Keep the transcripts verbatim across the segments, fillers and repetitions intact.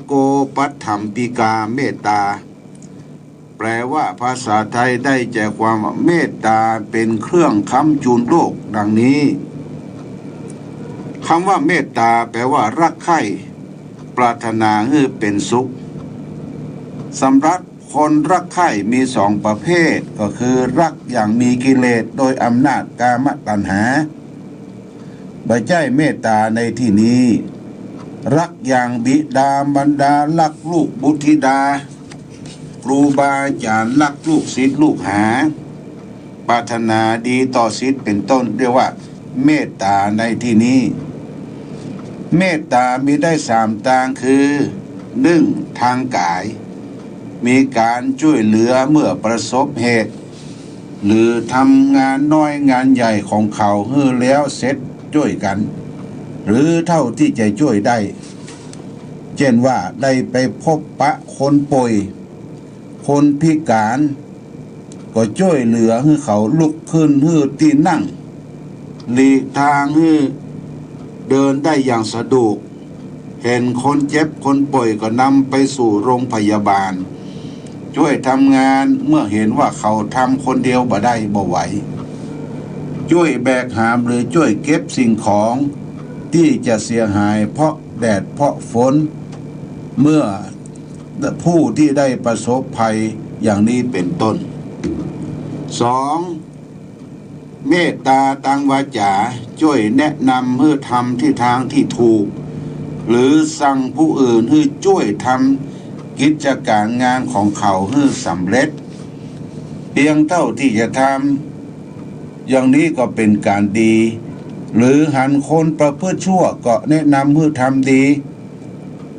โกปัฏฐัมปิกาเมตตา แปลว่าภาษาไทยได้ใจความว่าเมตตาเป็นเครื่องค้ำจุนโรคดังนี้ คำว่าเมตตาแปลว่ารักใคร่ ปรารถนาหื้อเป็นสุข สำหรับคนรักใคร่มีสองประเภท ก็คือรักอย่างมีกิเลสโดยอำนาจกามตัณหา บ่ใจ้เมตตาในที่นี้ รักอย่างบิดามารดา รักลูกบุตรธิดา ครูบาอาจารย์ รักลูกศิษย์ลูกหา ปรารถนาดีต่อศิษย์เป็นต้น เรียกว่าเมตตาในที่นี้ เมตตามีได้สามตางคือ นึ่ง ตางก๋าย มีก๋านจ้วยเหลือเมื่อประสบเหตุ หรือทำงานน้อยงานใหญ่ของเขาหื้อแล้วเสร็จจ้วยกั๋น หรือเท่าตี้จะจ้วยได้ เจ้นว่าได้ไปพบปะคนป่วย คนพิก๋าน ก็จ้วยเหลือหื้อเขาลุกขึ้นหื้อตี้นั่ง หลีกตางหื้อเดินได้อย่างสะดวก หันคนเจ็บคนป่วยก็นำไปสู่โรงพยาบาล จ้วยทำงานเมื่อหันว่าเขาทำคนเดียวบ่ได้บ่ไหว จ้วยแบกหามหรือจ้วยเก็บสิ่งของตี้จะเสียหายเพราะแดดเพราะฝน เมื่อผู้ตี้ได้ประสบภัยอย่างนี้เป็นต้น สอง เมตตาตางวาจ๋า จ้วยแนะนำหื้อทำตี้ตางตี้ถูก หรือสั่งผู้อื่นหื้อจ้วยทำกิจก๋านงานของเขาหื้อสำเร็จ เพียงเต้าตี้จะทำอย่างนี้ก็เป๋นก๋านดี หรือหันคนประพฤติชั่วก็แนะนำหื้อทำดี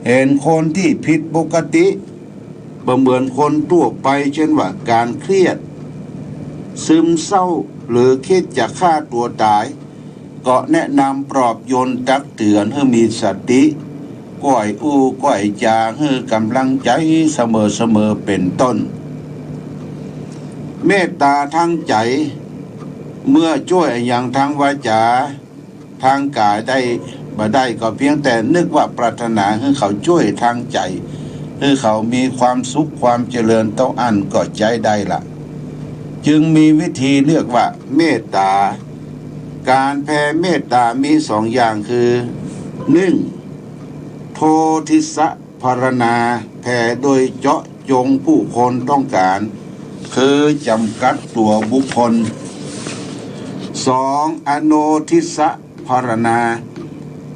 หันคนตี้ผิดปกติ บ่เหมือนคนทั่วไป เจ้นว่าก๋านเครียด ซึมเศร้า หรือคิดจะฆ่าตั๋วต๋าย ก็แนะนำปลอบโยนตักเตือนหื้อมีสติ ก้อยอู้ก้อยจ๋าหื้อก๋ำลังใจ๋เสมอๆ เป๋นต้น เมตตาตางใจ๋ เมื่อจ้วยอะหยังตางวาจ๋า ตางก๋ายได้บ่ได้ ก็เปียงแต่นึกว่าปรารถนาหื้อเขาจ้วยตางใจ๋ หื้อเขามีความสุขความเจริญเต้าอั้นก็ใจ๊ได้ละ จึงมีวิธีเรียกว่าเมตตา ก๋านแผ่เมตตามีสองอย่างคือ นึ่ง โททิสสะ ภารณา แผ่โดยเจาะจงผู้คนต้องก๋าน คือจ๋ำกัดตั๋วบุคคล สอง อโนทิสสะ ภารณา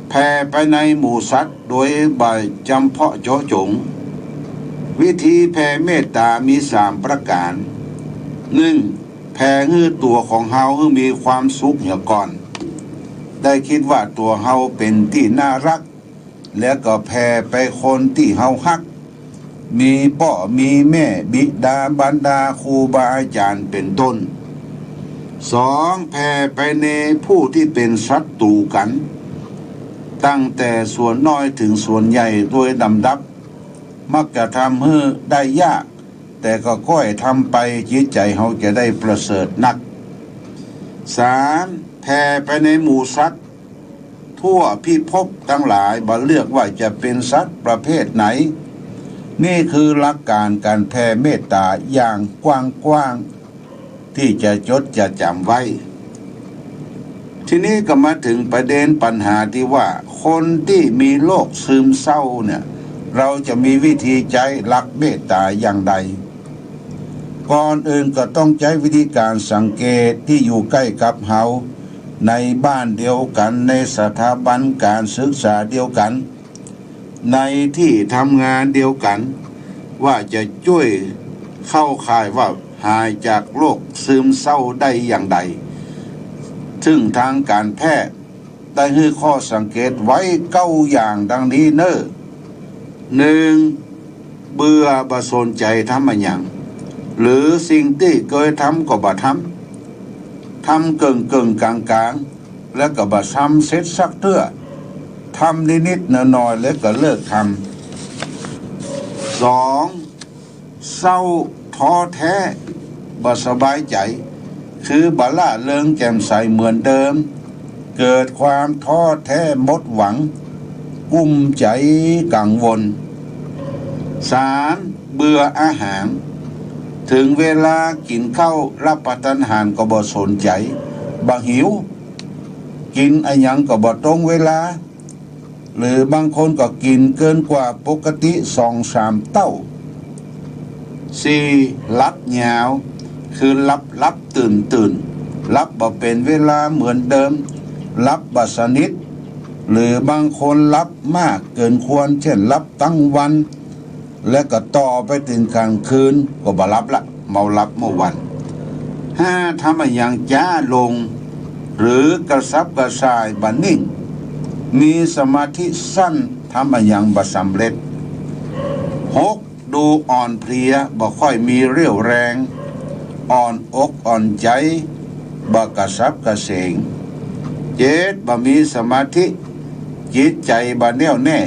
แผ่ไปในหมู่สัตว์โดยบ่จำเพาะเจาะจง วิธีแผ่เมตตามีสามประก๋าน นึ่ง แผ่หื้อตั๋วของเฮาหื้อมีความสุขเหียก่อน ได้กึ๊ดว่าตั๋วเฮาเป๋นตี้น่าฮัก แล้วก็แผ่ไปคนตี้เฮาฮัก มีป้อมีแม่ บิดามารดา ครูบาอาจ๋ารย์เป๋นต้น สอง แผ่ไปในผู้ตี้เป๋นศัตรู๋กั๋น ตั้งแต่ส่วนน้อยเถิงส่วนใหญ่โดยลำดับ มักจะทำหื้อได้ยาก แต่ก็ก้อยทำไป จิตใจ๋เฮาจะได้ประเสริฐนัก สาม แผ่ไปในหมู่สัตว์ ทั่วพิภพตังหลาย บ่เลือกว่าจะเป๋นสัตว์ประเภทไหน นี่คือหลักก๋านก๋านแผ่เมตตาอย่างกว้างๆ ตี้จะจดจะจ๋ำไว้ ทีนี้ก็มาเถิงประเด็นปัญหาตี้ว่า คนตี้มีโรคซึมเศร้าเนี่ย เฮาจะมีวิธีใจ๊หลักเมตตาอย่างใด ก่อนอื่นก็ต้องใจ๊วิธีก๋านสังเกตตี้อยู่ใก้กับเฮา ในบ้านเดียวกั๋น ในสถาบันก๋านศึกษาเดียวกั๋น ในตี้ทำงานเดียวกั๋น ว่าจะจ้วยเข้าข่ายว่าหายจากโรคซึมเศร้าได้อย่างใด ซึ่งตางก๋านแพทย์ได้หื้อข้อสังเกตไว้เก้าอย่างดังนี้เน่อ นึ่ง เบื่อบ่สนใจ๋ทำอะหยัง หรือสิ่งตี้เกยทำก็บ่ทำ ทำเกิ่งๆ ก๋างๆ แล้วก็บ่ทำเสร็จสักเตื้อ ทำนิดๆ หน่อยๆ แล้วก็เลิกทำ สอง เศร้าท้อแท้ บ่สบายใจ๋ คือบ่ร่าเริงแจ่มใสเหมือนเดิม เกิดความท้อแท้หมดหวัง กุ้มใจ๋กังวล สาม เบื่ออาหาร เถิงเวลากิ๋นข้าวฮับประตานอาหารก็บ่สนใจ๋ บ่หิว กิ๋นอะหยังก็บ่ตรงเวลา หรือบางคนก็กิ๋นเกินกว่าปกติสองสามเต้า สี่ หลับยาว คือหลับหลับตื่นตื่น หลับบ่เป๋นเวลาเหมือนเดิม หลับบ่สนิท หรือบางคนหลับมากเกินควร เจ้นหลับตึงวัน และก็ต่อไปเถิงก๋างคืนก็บ่หลับละ เมาหลับเมื่อวัน ห้า ทำอะหยังจ๊าลง หรือกระสับกระส่ายบ่นิ่ง มีสมาธิสั้น ทำอะหยังบ่สำเร็จ หก ดูอ่อนเพลีย บ่ค่อยมีเรี่ยวแรง อ่อนอกอ่อนใจ๋ บ่กระสับกระเส่ง เจ็ด บ่มีสมาธิ จิตใจ๋บ่แน่วแน่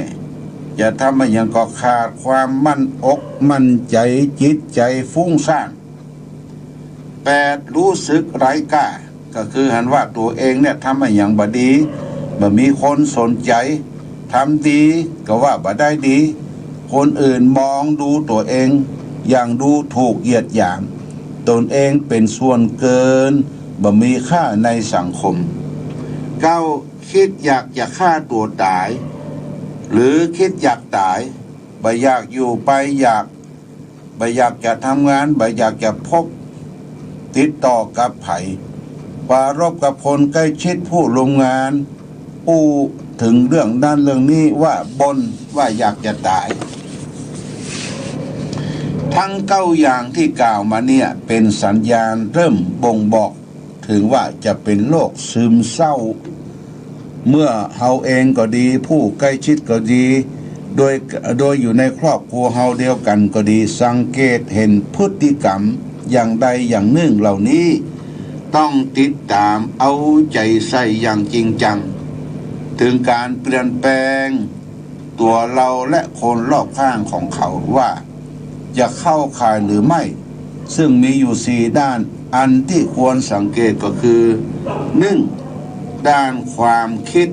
จะทำอะหยังก็ขาดความมั่นอกมั่นใจ๋ จิตใจ๋ฟุ้งซ่าน แปด รู้สึกไร้ก้า ก็คือหันว่าตั๋วเองเนี่ยทำอะหยังบ่ดี บ่มีคนสนใจ๋ ทำดีก็ว่าบ่ได้ดี คนอื่นมองดูตั๋วเองอย่างดูถูกเหยียดหยาม ตนเองเป๋นส่วนเกิน บ่มีค่าในสังคม เก้า คิดอยากจะฆ่าตั๋วต๋าย หรือคิดอยากต๋าย บ่อยากอยู่ไป อยาก บ่อยากจะทำงาน บ่อยากจะพบติดต่อกับใผ ปรารภกับคนใก้ชิด ผู้ร่วมงาน อู้เถิงเรื่องนั้นเรื่องนี้ ว่าบ่นว่าอยากจะต๋าย ตึงเก้าอย่างตี้กล่าวมาเนี่ยเป๋นสัญญาณเริ่มบ่งบอกเถิงว่าจะเป๋นโรคซึมเศร้า เมื่อเฮาเองก็ดี ผู้ใก้ชิดก็ดี โดย โดยอยู่ในครอบครัวเฮาเดียวกั๋นก็ดี สังเกตหันพฤติกรรมอย่างใดอย่างนึ่งเหล่านี้ ต้องติดต๋ามเอาใจ๋ใส่อย่างจริงจัง เถิงก๋านเปลี่ยนแปลงตั๋วเฮาและคนรอบข้างของเขาว่า จะเข้าข่ายหรือไม่ ซึ่งมีอยู่สี่ด้าน อันตี้ควรสังเกตก็คือ หนึ่ง ด้านความคิด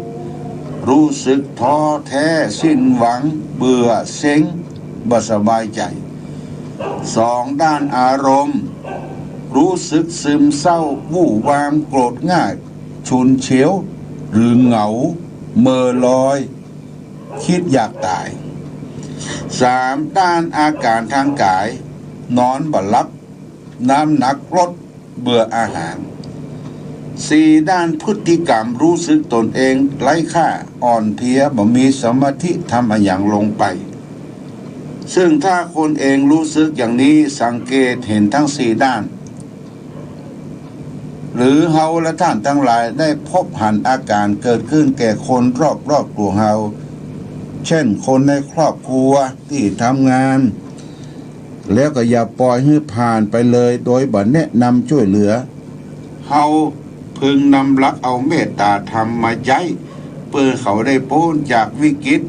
รู้สึกท้อแท้ สิ้นหวัง เบื่อเซ็ง บ่สบายใจ๋ สอง ด้านอารมณ์ รู้สึกซึมเศร้า วู่วาม โกรธง่าย ฉุนเฉียว หรือเหงา เมอลอย คิดอยากต๋าย สาม ด้านอาก๋านตางก๋าย นอนบ่หลับ น้ำหนักลด เบื่ออาหาร สี่ ด้านพฤติกรรม รู้สึกตนเองไร้ค่า อ่อนเพลีย บ่มีสมาธิทำอะหยังลงไป ซึ่งถ้าคนเองรู้สึกอย่างนี้ สังเกตหันตึงสี่ด้าน หรือเฮาและต้านตังหลายได้พบหันอาก๋านเกิดขึ้นแก่คนรอบๆ ตั๋วเฮา เจ้นคนในครอบครัว ตี้ทำงาน แล้วก็อย่าปล่อยหื้อผ่านไปเลยโดยบ่แนะนำจ้วยเหลือ เฮาพึงนำหลักเอาเมตต๋าธรรมมาใจ๊ เปื้อเขาได้ป๊นจากวิกฤต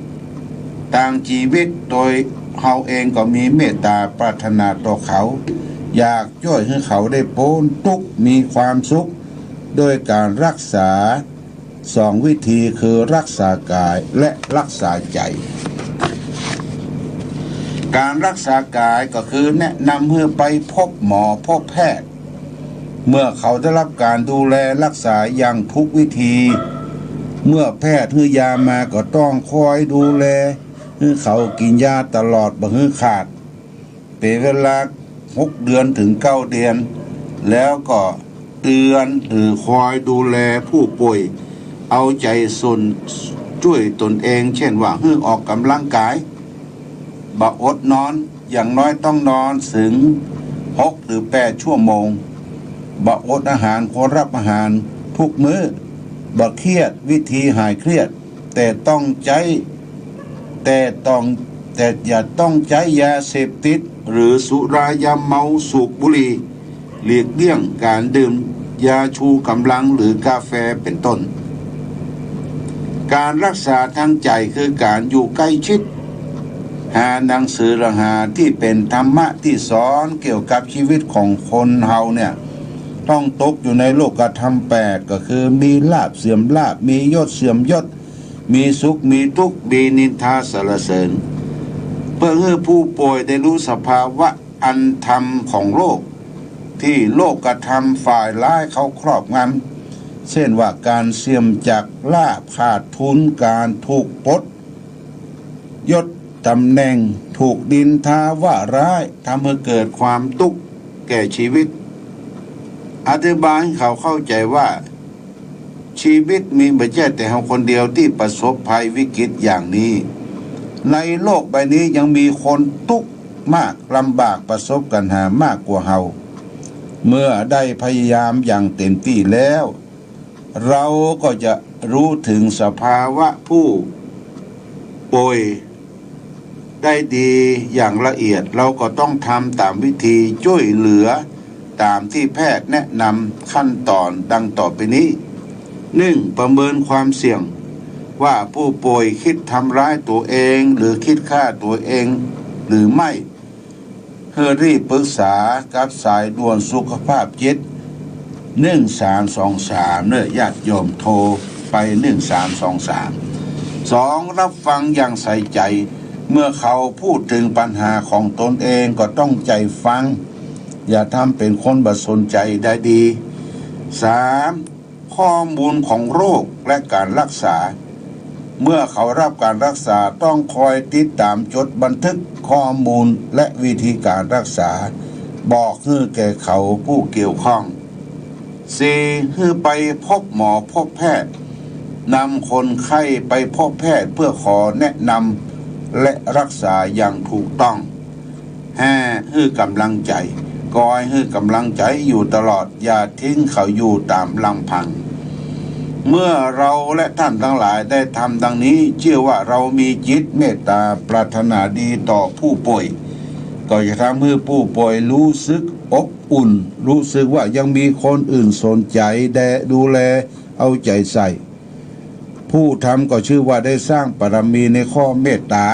ตางจีวิต โดยเฮาเองก็มีเมตต๋าปรารถนาต่อเขา อยากจ้วยหื้อเขาได้ป๊นตุ๊กข์มีความสุข โดยก๋านฮักษาสองวิธี คือฮักษาก๋ายและฮักษาใจ๋ ก๋านฮักษาก๋ายก็คือแนะนำหื้อไปพบหมอพบแพทย์ เมื่อเขาได้ฮับก๋านดูแลฮักษาอย่างถูกวิธี เมื่อแพทย์หื้อยามาก็ต้องคอยดูแล หื้อเขากิ๋นยาตลอดบ่หื้อขาด เป๋นเวลาหกเดือนเถิงเก้าเดือน แล้วก็เตื๋อนหรือคอยดูแลผู้ป่วย เอาใจ๋ส่วนจ้วยตนเอง เจ้นว่าหื้อออกก๋ำลังก๋าย บ่อดนอน อย่างน้อยต้องนอนเถิงหกหรือแปดชั่วโมง บ่อดอาหาร ควรฮับอาหารทุกมื้อ บ่เครียด วิธีหายเครียด แต่ต้องใจ๊ แต่ต้อง แต่อย่าต้องใจ๊ยาเสพติด หรือสุรายาเมา สูบบุหรี่ หลีกเลี่ยงก๋านดื่มยาชูก๋ำลังหรือกาแฟเป๋นต้น ก๋านฮักษาตางใจ๋คือก๋านอยู่ใก้ชิด หาหนังสือหรือหาตี้เป๋นธรรมะตี้สอนเกี่ยวกับจีวิตของคนเฮาเนี่ย ต้องตกอยู่ในโลกธรรมแปด ก็คือมีลาภเสื่อมลาภ มียศเสื่อมยศ มีสุขมีตุ๊กข์ มีนินทาสรรเสริญ พื่อหื้อผู้ป่วยได้ฮู้สภาวะอันธรรมของโลก ตี้โลกธรรมฝ่ายร้ายเขาครอบงำ เช่นว่าก๋านเสื่อมจากลาภ ขาดทุน ก๋านถูกปลดยศต๋ำแหน่ง ถูกนินทาว่าร้าย ทำหื้อเกิดความตุ๊กข์แก่ชีวิต อธิบายหื้อเขาเข้าใจ๋ว่า ชีวิตมีบ่ใจ้แต่เฮาคนเดียวตี้ประสบภัยวิกฤตอย่างนี้ ในโลกใบนี้ยังมีคนตุ๊กข์มาก ลำบาก ประสบกัญหามากกว่าเฮา เมื่อได้พยายามอย่างเต็มตี้แล้ว เฮาก็จะฮู้เถิงสภาวะผู้ป่วยได้ดีอย่างละเอียด เฮาก็ต้องทำต๋ามวิธีจ้วยเหลือ ต๋ามตี้แพทย์แนะนำขั้นต๋อนดังต่อไปนี้ หนึ่ง ประเมินความเสี่ยง ว่าผู้ป่วยกึ๊ดทำร้ายตั๋วเอง หรือคิดฆ่าตั๋วเองหรือไม่ หื้อรีบปรึกษากับสายด่วนสุขภาพจิต หนึ่งสามสองสาม เน่อ ญาติโยมโทรไป หนึ่งสามสองสาม สอง รับฟังอย่างใส่ใจ๋ เมื่อเขาพูดเถิงปัญหาของตนเองก็ต้องใจ๋ฟัง อย่าทำเป๋นคนบ่สนใจ๋ได้ดี สาม ข้อมูลของโรคและก๋านฮักษา เมื่อเขาฮับก๋านฮักษาต้องคอยติดต๋ามจดบันทึกข้อมูลและวิธีก๋านฮักษา บอกหื้อแก่เขาผู้เกี่ยวข้อง สี่ หื้อไปพบหมอพบแพทย์ นำคนไข้ไปพบแพทย์เพื่อขอแนะนำและฮักษาอย่างถูกต้อง ห้า หื้อก๋ำลังใจ๋ คอยหื้อก๋ำลังใจ๋อยู่ตลอด อย่าทิ้งเขาอยู่ต๋ามลำพัง เมื่อเฮาและท่านตังหลายได้ทำดังนี้ จื้อว่าเฮามีจิตเมตต๋าปรารถนาดีต่อผู้ป่วย ก็จะทำหื้อผู้ป่วยฮู้สึกอบอุ่น ฮู้สึกว่ายังมีคนอื่นสนใจ๋และดูแลเอาใจ๋ใส่ ผู้ทำก็จื้อว่าได้สร้างบารมีในข้อเมตต๋า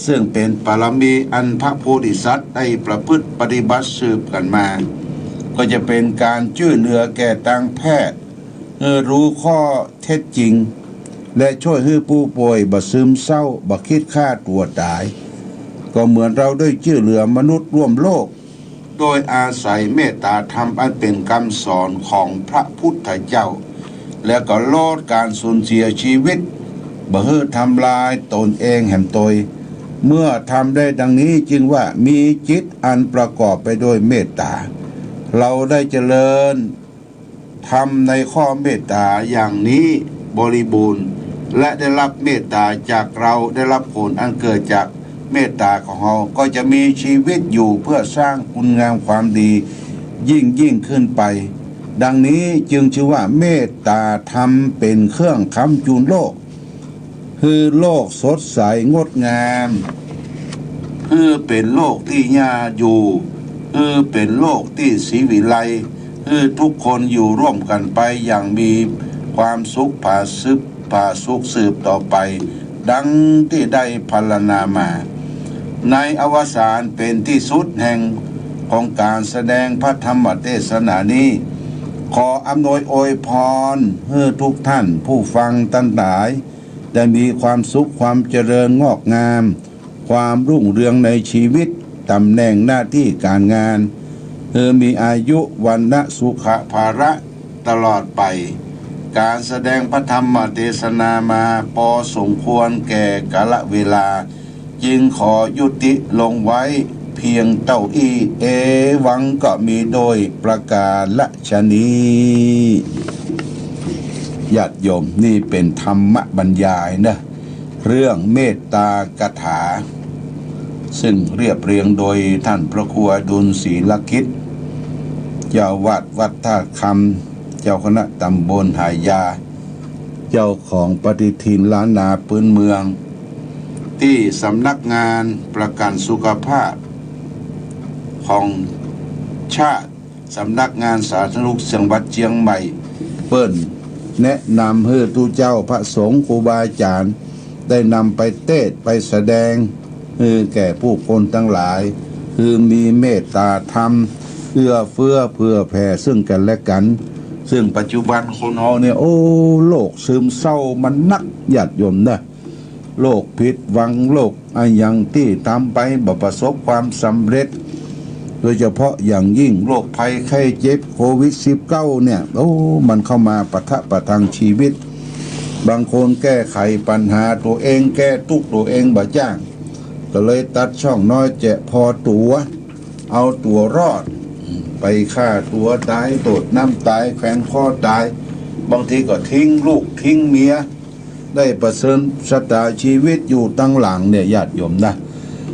ซึ่งเป๋นบารมีอันพระโพธิสัตว์ได้ประพฤติปฏิบัติสืบกั๋นมา ก็จะเป๋นก๋านจ้วยเหลือแก่ตังแพทย์ หื้อฮู้ข้อเท็จจริง และจ้วยหื้อผู้ป่วยบ่ซึมเศร้า บ่กึ๊ดฆ่าตั๋วต๋าย ก็เหมือนเฮาได้จ้วยเหลือมนุษย์ร่วมโลก โดยอาศัยเมตต๋าธรรมอันเป๋นกำสอนของพระพุทธเจ้า และก็ลดก๋านสูญเสียชีวิต บ่หื้อทำลายตนเองแหมตวย เมื่อทำได้ดังนี้จึงว่ามีจิตอันประกอบไปด้วยเมตต๋า เฮาได้เจริญ ธรรมในข้อเมตต๋าอย่างนี้บริบูรณ์ และได้ฮับเมตต๋าจากเฮา ได้ฮับผลอันเกิดจากเมตต๋าของเฮา ก็จะมีชีวิตอยู่เพื่อสร้างคุณงามความดียิ่งยิ่งขึ้นไป ดังนี้จึงจื้อว่าเมตต๋าธรรมเป๋นเครื่องค้ำจุนโลก หื้อโลกสดใสงดงาม หื้อเป๋นโลกตี้น่าอยู่ หื้อเป๋นโลกตี้ศรีวิไล หื้อทุกคนอยู่ร่วมกั๋นไปอย่างมีความสุขผาสืบ ผาสุกสืบต่อไป ดังตี้ได้พรรณนามา ในอวสานเป๋นตี้สุดแห่งของก๋านแสดงพระธรรมเตสนานี้ ขออำนวยอวยพรหื้อทุกท่านผู้ฟังตังหลาย ได้มีความสุขความเจริญงอกงาม ความรุ่งเรืองในชีวิต ต๋ำแหน่งหน้าตี้ก๋านงาน หื้อมีอายุ วรรณะ สุขะ พละ ตลอดไป ก๋านแสดงพระธรรมเตสนามาปอสมควรแก่กาลเวลา จึงขอยุติลงไว้เพียงเต้าอี้ เอวัง ก็มีโดยประก๋ารฉะนี้ ญาติโยม นี่เป๋นธรรมบรรยายนะ เรื่องเมตตากถา ซึ่งเรียบเรียงโดยท่านพระครูอดุล ศรีลคิด เจ้าวัดวัดท่าคำ เจ้าคณะตำบลหายา เจ้าของปฏิทินล้านนาพื้นเมือง ตี้สำนักงานประกันสุขภาพของชาติ สำนักงานสาธารณสุขจังหวัดเจียงใหม่ เปิ้นแนะนำหื้อตุ๊เจ้าพระสงฆ์ครูบาอาจ๋ารย์ ได้นำไปเตสน์ไปแสดง หื้อแก่ผู้คนตังหลาย หื้อมีเมตตาธรรม เอื้อเฟื้อเผื่อแผ่ซึ่งกั๋นและกั๋น ซึ่งปัจจุบันคนเฮาเนี่ย โอ้ โรคซึมเศร้ามันนัก ญาติโยมนะ โรคผิดหวัง โรคอะหยังตี้ทำไปบ่ประสบความสำเร็จ โดยเฉพาะอย่างยิ่งโรคภัยไข้เจ็บโควิดสิบเก้าเนี่ย โอ้ มันเข้ามาปะทะประทังชีวิต บางคนแก้ไขปัญหาตัวเอง แก้ตุ๊กข์ตัวเองบ่จ้าง ก็เลยตัดช่องน้อยแจะพอตั๋ว เอาตั๋วรอด ไปฆ่าตั๋วต๋าย โดดน้ำต๋าย แขวนคอต๋าย บางทีก็ทิ้งลูกทิ้งเมีย ได้ประเสริญชะต๋าชีวิตอยู่ตังหลังเนี่ย ญาติโยมนะ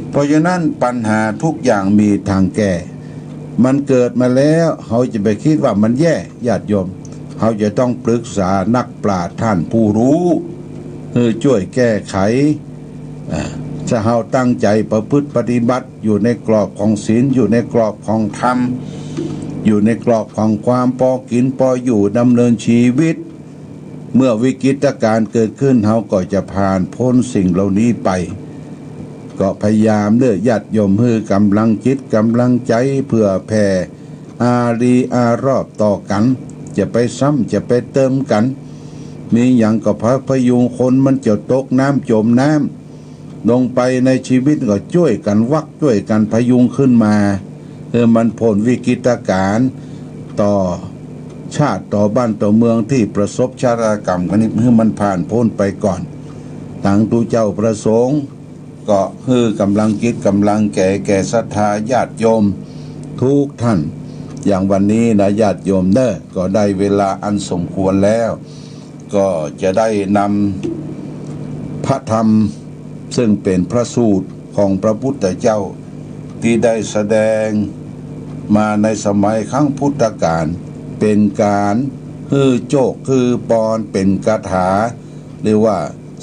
เพราะฉะนั้นปัญหาทุกอย่างมีตางแก้ มันเกิดมาแล้ว เฮาจะไปกึ๊ดว่ามันแย่ ญาติโยม เฮาจะต้องปรึกษานักปราชญ์ต้านผู้ฮู้ หื้อจ้วยแก้ไข อ่า ถ้าเฮาตั้งใจ๋ประพฤติปฏิบัติอยู่ในกรอบของศีล อยู่ในกรอบของธรรม อยู่ในกรอบของความพอกิ๋นพออยู่ดำเนินชีวิต เมื่อวิกฤตการณ์เกิดขึ้น เฮาก็จะผ่านพ้นสิ่งเหล่านี้ไป ก็พยายามเด้อญาติโยม หื้อกำลังจิตกำลังใจ๋ เผื่อแผ่อารีย์อารอบต่อกั๋น จะไปซ้ำจะไปเติมกั๋น มีหยังก็พะ พยุง คนมันจะตกน้ำจ๋มน้ำ ลงไปในชีวิตก็จ้วยกั๋นวัก จ้วยกั๋นพยุงขึ้นมา หื้อมันพ้นวิกฤตการณ์ต่อชาติต่อบ้านต่อเมืองตี้ประสบชะตากรรมกั๋นนี้ หื้อมันผ่านพ้นไปก่อน ตังตุ๊เจ้าพระสงฆ์ ก็หื้อกำลังจิตกำลังใจ๋แก่ศรัทธาญาติโยมทุกท่าน อย่างวันนี้นะญาติโยมเน่อ ก็ได้เวลาอันสมควรแล้ว ก็จะได้นำพระธรรม ซึ่งเป๋นพระสูตรของพระพุทธเจ้า ตี้ได้แสดงมาในสมัยครั้งพุทธกาล เป๋นก๋านหื้อโจคหื้อปอน เป๋นคาถา เรียกว่า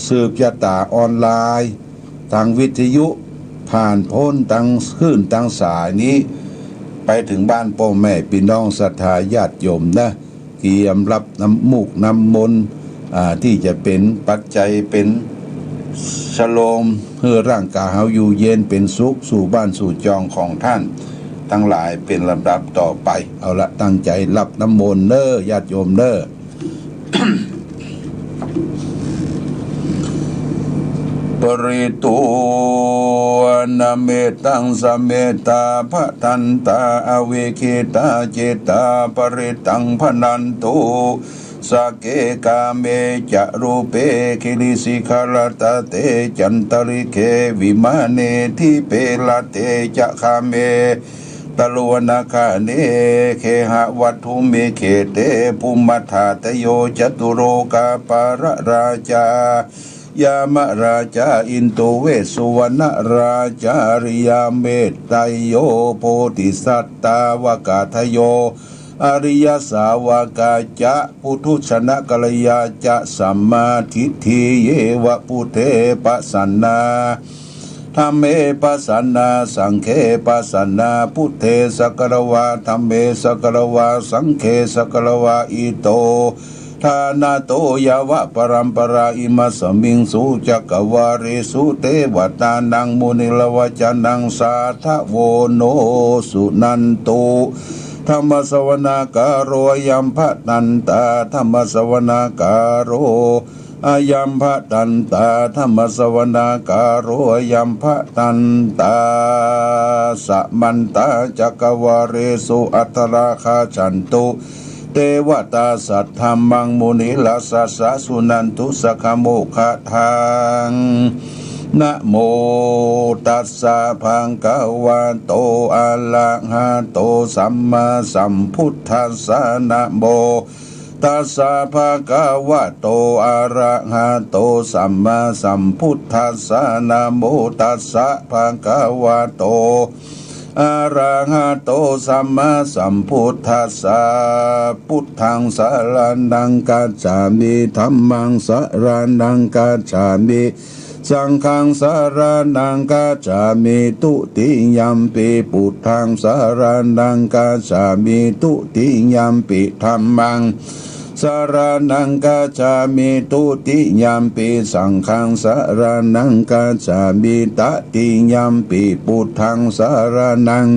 สืบชะต๋าออนไลน์ ตางวิทยุ ผ่านพ้นตางคลื่นตางสายนี้ ไปเถิงบ้านป้อแม่ปี้น้องศรัทธาญาติโยมนะ เตรียมรับน้ำมูกน้ำมนต์ อ่า ตี้จะเป๋นปัจจัยเป๋นชะโลม หื้อร่างก๋ายเฮาอยู่เย็นเป๋นสุข สู่บ้านสู่จองของต้านตังหลายเป๋นลำดับต่อไป เอาละ ตั้งใจ๋รับน้ำมนต์เน่อ ญาติโยมเน่อ Pharitvāna mettaṃ samettā bhadantā avikkhittacittā parittaṃbhaṇantu. Sagge kāme ca rūpe girisikharataṭe cantalikkhe vimāne dīpe raṭṭhe ca gāme taruvanagahane gehavatthumhi khette bhummaṭṭhādayo catulokapālarājā yāmarājā induvesuvaṇṇarājā ariyā metteyyo bodhisattāvakādayo ariyasāvakā ca puthujjanakalyā ca sammādiṭṭhī ye va buddhe pasannā dhamme pasannā saṅghe pasannā buddhe sakkatvā dhamme sakkatvā saṅghe sakkatvā ito ṭhānato yāva paramparā imasmiṃ su cakkavāḷesu devatānaṃ munirājavacanaṃ sādhavo no suṇantu. Dhammassavanakālo ayam bhadantā. Dhammassavanakālo ayam bhadantā. Dhammassavanakālo ayam bhadantā. Samantā cakkavāḷesu atrāgacchantu devatā saddhammaṃ munirājassa suṇantu saggamokkhadaṃ. Namo tassa bhagavato arahato sammāsambuddhassa. Namo tassa bhagavato arahato sammāsambuddhassa. Namo tassa bhagavato arahato sammāsambuddhassa. Buddhaṃ saraṇaṃ gacchāmi. Dhammaṃ saraṇaṃ gacchāmi. Saṅghaṃ saraṇaṃ gacchāmi. Dutiyampi buddhaṃ saraṇaṃ gacchāmi. Dutiyampi dhammaṃ saraṇaṃ gacchāmi. Dutiyampi saṅghaṃ saraṇaṃ gacchāmi. Tatiyampi buddhaṃ saraṇaṃ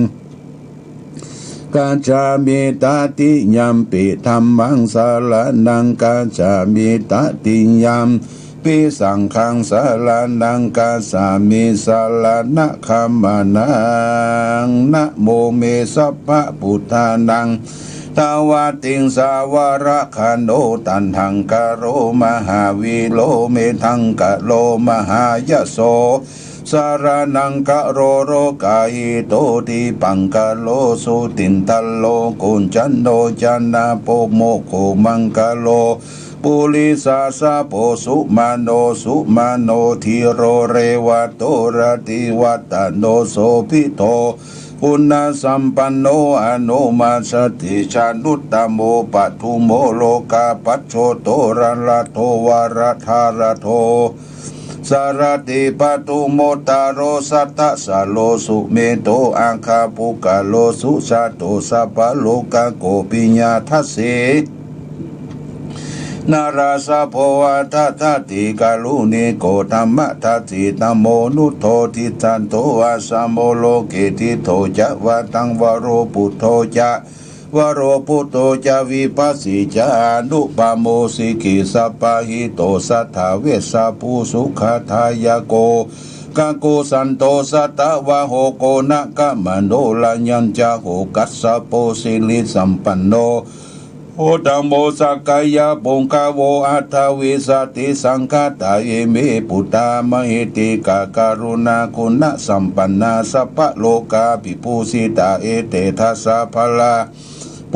gacchāmi. Tatiyampi dhammaṃ saraṇaṃ gacchāmi. Tatiyampi Saṅghaṃ saraṇaṃ gacchāmi, saraṇagamanaṃ. Namo me sabbabuddhānaṃ dvātiṃsavarakkhaṇo, taṇhaṅkaro mahāvīro, medhaṅkaro mahāyaso, saraṇaṅkaro lokahito, dīpaṅkaro jutindharo, koṇḍañño janapoggo, maṅgalo purisāsabho, sumano sumano dhīro, revato rativaḍḍhano, sobhito guṇasampanno, anomadassī januttamo, padumo lokapajjoto, dhanaraso varadharaso, sārīputtaro padumottaro, sattasāro sumedho, aggapuggalā sujato, sabbalokaggo piyadassī, narāsabho atthadassī, kāruṇiko dhammadassi, dhammo nuddho siddhato, asamo loke diṭṭho ca, varaṃ varo buddho ca, varo buddho ca, vipassī ca, anupamo sikhī sabbahito, satthā vessabhū sukhadāyako, kakusandho satavaho, koṇāgamano raññañca, ghoṇassako sirisampanno, gotamo sakyapuṅgavo. Aṭṭhavīsati saṅkhātā ime buddhā, mahiddhikā karuṇāguṇasampannā, sabbalokavibhūsitā, ete dasabalā,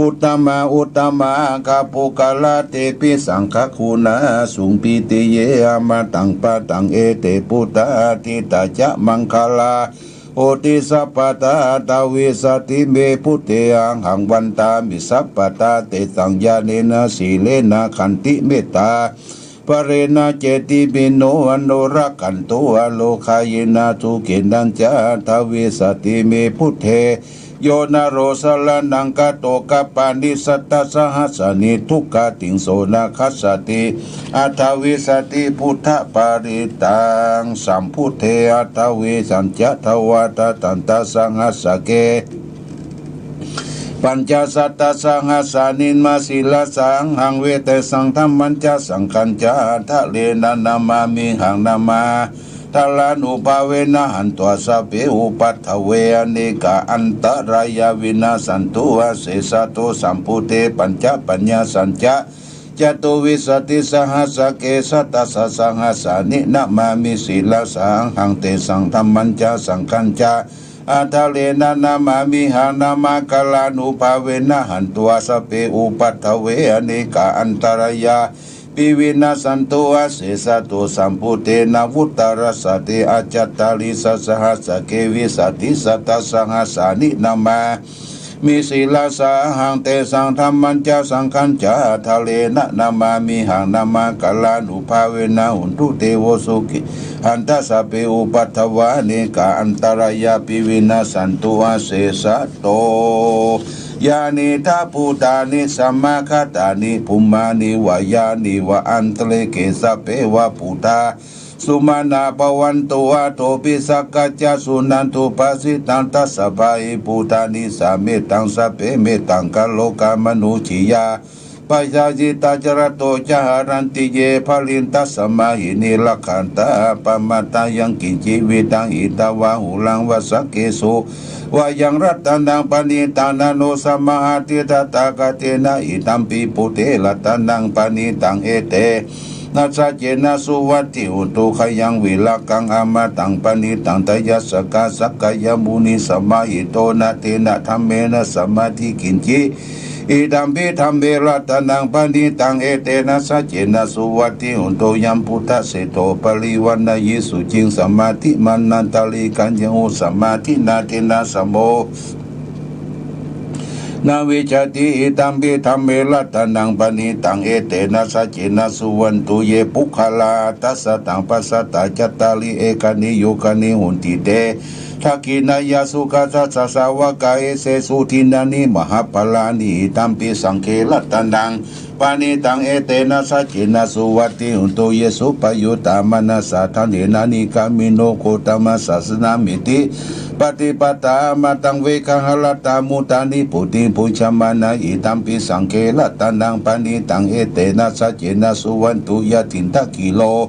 uttama uttama aggapuggalā, tepi saṅghaguṇā sugutā, ye amataṃ padaṃ ete buddhā, atītā ca maṅgalā, honti sabbadā. Aṭṭhavīsati me buddhe, ahaṃ vandāmi sabbadā, tesaṃ ñāṇena sīlena khantimettābalena, cetividdhānurakkhatu, ārogāya sukhena ca. Aṭṭhavīsati me buddhe, yo naro saraṇaṃ gato, kappāni sattasahassāni, dukkhātiṃ so na kassati. Aṭṭhavīsati buddhaparittaṃ, sambuddhe aṭṭhavīsañca, dvādasasahassake, pañcasatasahassāni, namassāmi sirasā ahaṃ, tesaṃ dhammañca saṅghañca, ādarena namāmihaṃ. Namakārānubhāvena hantvā sabbe upaddave, anekā antarāyā vinassantu asesato. Sambuddhe pañcapaññāsañca, catuvīsatisahassake, satasatasahassāni, namāmi sirasā ahaṃ, tesaṃ dhammañca saṅghañca, ādarena namāmihaṃ. Namakārānubhāvena hantvā sabbe upaddave, anekā antarāyāpi vinassantu asesato. Sambuddhe navuttarasate aṭṭhacattāḷīsasahassake, vīsatisatasahassāni, namāmi sirasā ahaṃ, tesaṃ dhammañca saṅghañca, ādarena namāmihaṃ. Namakārānubhāvena hontu te vo sukhī, handa sabbe upaddavā, anekā antarāyāpi vinassantu asesato. Yānīdha bhūtāni samāgatāni, bhummāni vā yāni va antalikkhe, sabbeva bhūtā sumanā bhavantu, athopi sakkacca suṇantu bhāsitaṃ. Tasmā hi bhūtā nisāmetha sabbe, mettaṃ karotha mānusiyā pajāya, yassa dassayuṃ ca haranti ye baliṃ, tasmā hi ne rakkhatha appamattā. Yaṃ kiñci vittaṃ idha vā huraṃ vā saggesu vā yaṃ ratanaṃ paṇītaṃ, na no samaṃ atthi tathāgatena, idampi buddhe ratanaṃ paṇītaṃ, etena saccena suvatthi hotu. Khayaṃ virāgaṃ amataṃ paṇītaṃ, tayajjhagā sakyamunī samāhito, na tena dhammena samatthi kiñci, idampi dhamme ratanaṃ paṇītaṃ, etena saccena suvatthi hotu. Yambuddhaseṭṭho parivaṇṇayī suciṃ, samādhimānantarikaññehi, samādhinā tena samo na vijjati, idampi dhamme ratanaṃ paṇītaṃ, etena saccena suvaṇṇentu ye puggalā aṭṭha sataṃ pasatthā, cattāri etāni yugāni honti, te dakkhiṇeyyā sugatassa sāvakā, etesu dinnāni mahapphalāni, idampi saṅghe ratanaṃ paṇītaṃ, etena saccena suvatthi hotu. Ye suppayuttā manasā daḷhena, nikkāmino gotamasāsanameti, pattipattā amataṃ vigayha, laddhā mudhā nibbutiṃ bhuñjamānā, idampi saṅghe ratanaṃ paṇītaṃ, etena saccena suvaṇṇentu. Yathindakhīlo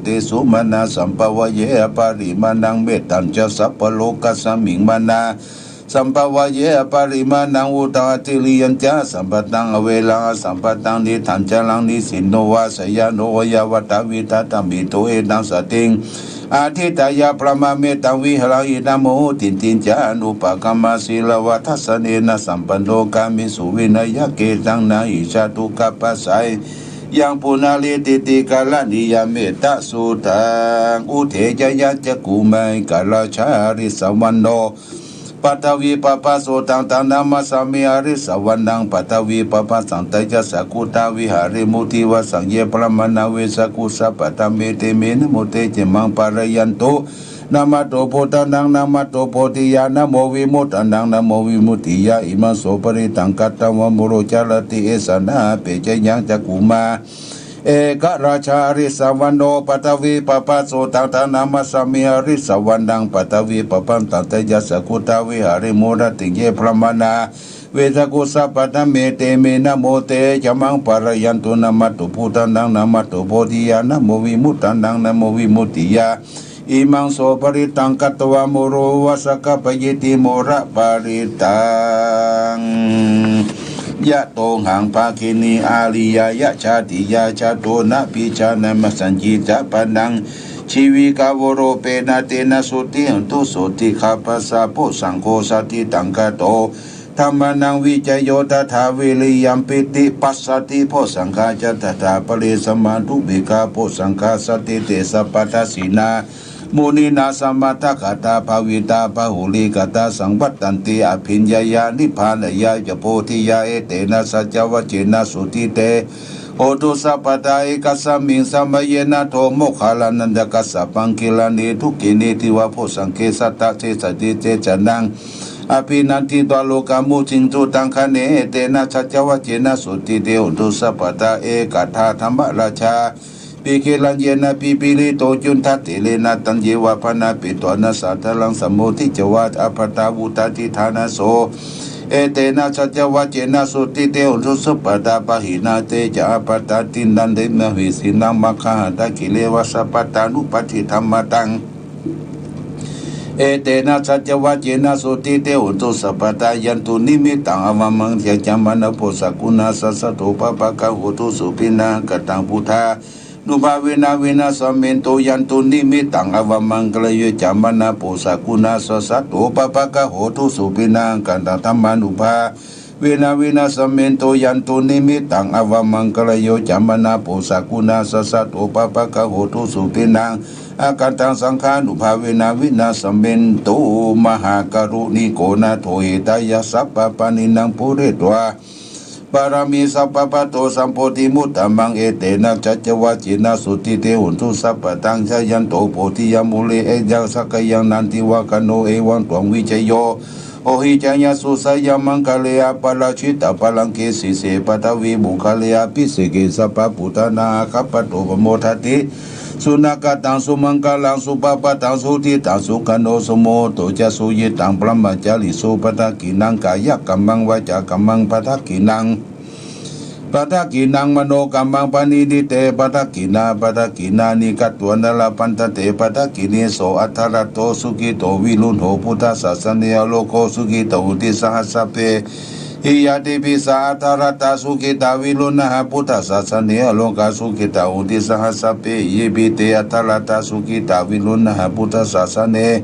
bhūtesu mānasambhāvaye aparimāṇaṃ. Mettañca sabbalokasmiṃ mānasambhāvaye aparimāṇaṃ. Uddhaṃ atirijjañca asambādhaṃ averaṃ asapattaṃ. Tiṭṭhañcaraṃ nisinno vā sayāno vā yāvatatiṭṭhati etaṃ satiṃ adhiṭṭheyya brahmametaṃ vihāraṃ idhamāhu. Diṭṭhiñca anupagamma sīlavā dassanena sampanno kāmesu vineyya gedhaṃ na hi jātu gabbhaseyyaṃ punaretīti karaṇīyaṃ mettasuttaṃ. Uddesañca cakkhumaṃ ekarājā harisambhavo paṭhavippabhāso taṃ taṃ namassāmi harisambhavaṃ paṭhavippabhāsaṃ. Tejasā khuddavīharemu divā saṃ ye brāhmaṇā vedagu sabbadhamme te me namo te ca maṃ pālayantu. Namatthu buddhānaṃ namatthu bodhiyā namo vimuttānaṃ namo vimuttiyā. Imaṃ so parittaṃ katvā moro carati esanā. Apaccayaṃ cakkhumaṃ ekarājā harisambhavo paṭhavippabhāso taṃ taṃ namassāmi harisambhavaṃ paṭhavippabhāsaṃ. Tejasā khuddavīharemu ratiṃ ye brāhmaṇā vedagu sabbadhamme te me namo te ca maṃ pālayantu. Namatthu buddhānaṃ namatthu bodhiyā namo vimuttānaṃ namo vimuttiyā. Imaṃ so parittaṃ katvā moro vāsaṃ kappayiti moraparittaṃ. Yatohaṃ bhagini ariyāya jātiyā jāto nabhijānāmi sañcicca jīvikavorapena tena sotthi hotu sotthigabbhassa. Pubbaṅgo satiṭṭhaṅgतो dhammānaṃ vicayo tathā viriyampīti passaddhi bojjhaṅgā ca tathāpare samādhupekkhabojjhaṅgā satiṭṭhite sabbadassinā muninā sammadakkhātā bhāvitā bahulīkatā saṃvattanti abhiññāya nibbānāya ca bodhiyā. Etena saccavajjena sotthi te hotu sabbadā. Ekasmiṃ samaye nātho moggallānañca kassapaṃ gilāne dukkhine divā bojjhaṅge satta desayi tejanaṃ abhinanditvā rogā mucciṃsu taṅkhaṇe. Etena saccavajjena sotthi te hotu sabbadā. Ekadā dhammarājāpi gelaññenā pipīlito cundattherena taññeva bhaṇāpetvāna sādaraṃ sammoditvā ābādhā vuṭṭhāsi ṭhānaso. Etena saccavajjena sotthi te hotu sabbadā. Pahīnā te ca ābādhā tiṇṇannamahesinaṃ maggāhatakilesāva sabbattha anupassidhammataṃ. Etena saccavajjena sotthi te hotu sabbadā. Yandunnimittaṃ avamaṅgalañca manāpo sakuṇassa saddo pāpaggaho dussupinaṃ akantaṃ buddhānubhāvena vināsamentu. Yandunnimittaṃ avamaṅgalañca manāpo sakuṇassa saddo pāpaggaho dussupinaṃ akantaṃ dhammānubhā vena vināsamentu. Yandunnimittaṃ avamaṅgalañca manāpo sakuṇassa saddo pāpaggaho dussupinaṃ akantaṃ saṅghānubhāvena vināsamentu. Mahākāruṇiko nātho hitāya sabbapāṇinaṃ pūretvā pāramī sabbā patto sambodhimuttamaṃ. Etena saccavajjena sotthi te hotu sabbadā. Jayanto bodhiyā mūle sakyānaṃ nandivaḍḍhano evaṃ tvaṃ vijayo hohi jayassu jayamaṅgale aparājitapallaṅke sīse paṭhavipokkhare abhiseke sabbabuddhānaṃ aggappatto pamodati. Sunakkhattaṃ sumaṅgalaṃ supabhātaṃ suhuṭṭhitaṃ sukhaṇo sumuhutto ca suyiṭṭhaṃ brahmacārisu padakkhiṇaṃ kāyakammaṃ vācākammaṃ padakkhiṇaṃ padakkhiṇaṃ manokammaṃ paṇidhī te padakkhiṇā padakkhiṇāni katvāna labhantatthe padakkhiṇe. So atthaladdho sukhito viruḷho buddhasāsane arogo sukhitā hoti saha sabbehi ñātibhi. Sā atthaladdhā sukhitā viruḷhā buddhasāsane arogā sukhitā hoti saha sabbehi ñātibhi. Te atthaladdhā sukhitā viruḷhā buddhasāsane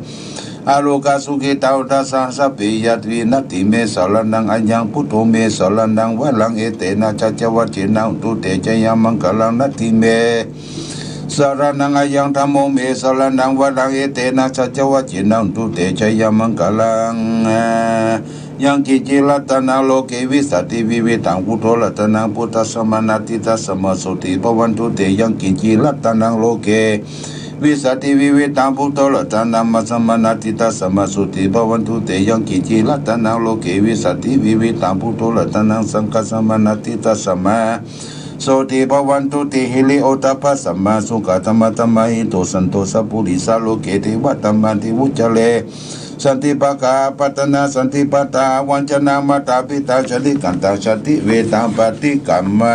arogā sukhitā hotha saha sabbehi ñātibhi. Natthi me saraṇaṃ aññaṃ buddho me saraṇaṃ varaṃ etena saccavajjena hotu te jayamaṅgalaṃ. Natthi me saraṇaṃ aññaṃ dhammo me saraṇaṃ varaṃ etena saccavajjena hotu te jayamaṅgalaṃ. Yaṅkiñci ratanaṃ loke vijjati vividhaṃ puthu ratanaṃ buddhasamaṃ natthi tasmā sotthī bhavantu te. Yaṅkiñci ratanaṃ loke vijjati vividhaṃ puthu ratanaṃ dhammasamaṃ natthi tasmā sotthī bhavantu te. Yaṅkiñci ratanaṃ loke vijjati vividhaṃ puthu ratanaṃ saṅghasamaṃ natthi tasmā sotthī bhavantu te. Hiri ottappasamā sukhaṃ dhammasamāhito santo sappurisā loke devatāmāti vuccare. Santi pakkhā apattanā santi pādā avañcanā mātā pitā jātikantā jātivedha paṭikkama.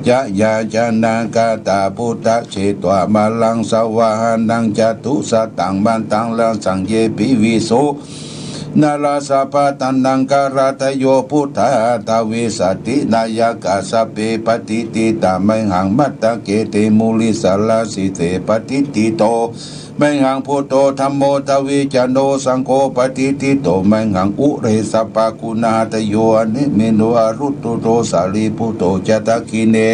Jayāsanāgatā buddhā jetvā māraṃ savāhanaṃ catusaccāmataraṃ saṅghehi visuddhajālaṃ sabbaṭṭhānaṃ kaḷātayo buddhā dvīsati nāyakā sabbe patiṭṭhitā mayhaṃ matthake te mūle saḷā sīse patiṭṭhito mayhaṃ buddho dhammo dvijayo saṅgho patiṭṭhito mayhaṃ ure sabbaguṇādayo anuttaro puriso sārīputto ca dakkhiṇe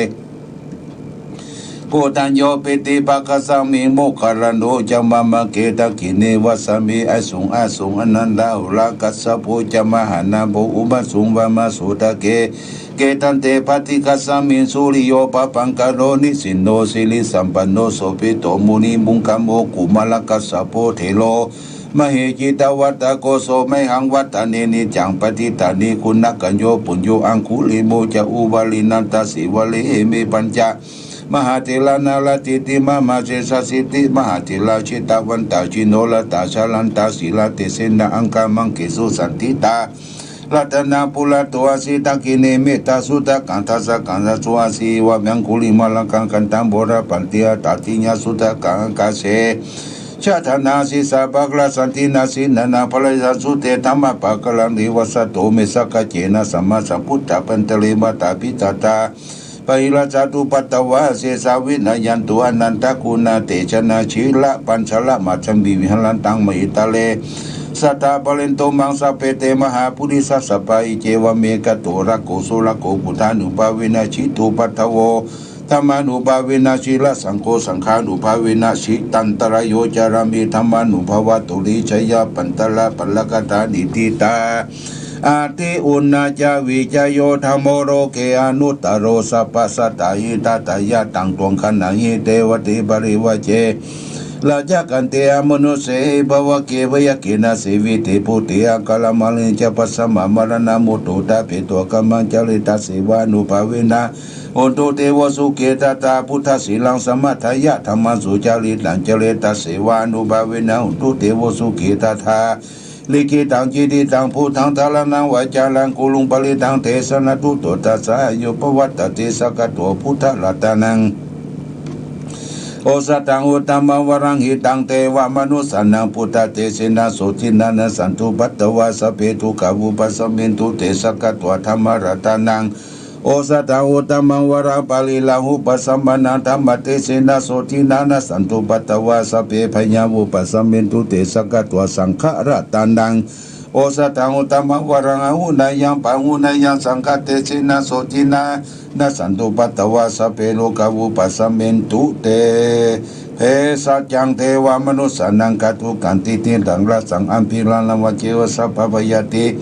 koṇḍañño piṭṭhibhāgasmiṃ moggallāno ca vāmake dakkhiṇe vāsave āsuṃ āsuṃ ānandarāhulā kassapo ca mahānāmo ubhāsuṃ vāmasotake. Khettañce bhaddiṃ gacchāmi suriyo pabhaṅkaro nisinno sirisampanno sobhito munipuṅgavo kumārakassapo thero mahesī cittavādako so mayhaṃ vadane niccaṃ patiṭṭhāmi guṇakañño puṇṇo aṅgulimo ca upālī nandasīvalī ime pañca mahātherā nārathī ti mama sesāsīti mahātherā jitavantā jinorasā jalantā sīlatejena aṅgamaṅgesu saṇṭhitā. Ratanaṃ purato āsi dakkhiṇe mettasuttakaṃ dhajaggaṃ sudassinaṃ vāme aṅgulimālakaṃ khandhamoraparittaṃ tatthiyaṃ suttakaṃ ākāse chadanaṃ sīsā pākārasaṇṭhitā jinā nānābhāsitā suddhā dhammapākāranīva saddo me sakkacce na sammāsambuddhā bhadantare vātapittātā bāhirajjhattupaddavā asesā vinayantu anantaguṇatejena. Jinapañjaramajjhamhi viharantaṃ mahītale satthā palento maṃ sabbe te mahāpurisāsabhā. Iccevamevato rakko surakkho buddhānubhāvena jitupaddavo dhammānubhāvena sīlasaṅgho saṅghānubhāvena jitantarāyo carāmi dhammānubhāvato. Iccheyya pattaraparakkhāta niṭṭhitā ati uṇhā ca vicayo dhammā loke anuttaro sabbasattahitatthāya taṃ tuvaṃ gaṇhāhi devate parivajje rājākante amanussehi pāvake byagghe na sevite buddhe akālamaraṇena ca bhāsmā maraṇā mutto ṭhapetvā kammaṃ care tassenānubhāvena hontu devo sukhitattā. Buddhasīlaṃ samādāya dhammaṃ sucaritaṃ care tassenānubhāvena hontu devo sukhitattā. Likkhitaṃ cintitaṃ buddhaṃ dhāraṇaṃ vācānaṃ guruṃ parinidhānaṃ desanatthu todāsāyo pavattati sakkatvā buddharatanaṃ osathaṃ uttamaṃ varaṃ hitaṃ devamanussānaṃ buddhatejena sotthinā nassantupaddavā sabbe dukkhā vūpasamentu te. Sakkatvā dhammaratanaṃ osathaṃ uttamaṃ varaṃ pariḷāhūpasamanaṃ dhammatejena sotthinā nassantupaddavā sabbe bhayā vūpasamentu te. Sakkatvā saṅgharatanaṃ osathaṃ uttamaṃ varaṃ āhuneyyaṃ pāhuneyyaṃ saṅghatejena sotthinā nassantupaddavā sabbe rogā vūpasamentu te. Bhesajjaṃ devamanussānaṃ gātukaṃ tiṭṭhitaṃ rasaṃ abhiññāya vajjetvā sabbabhayāti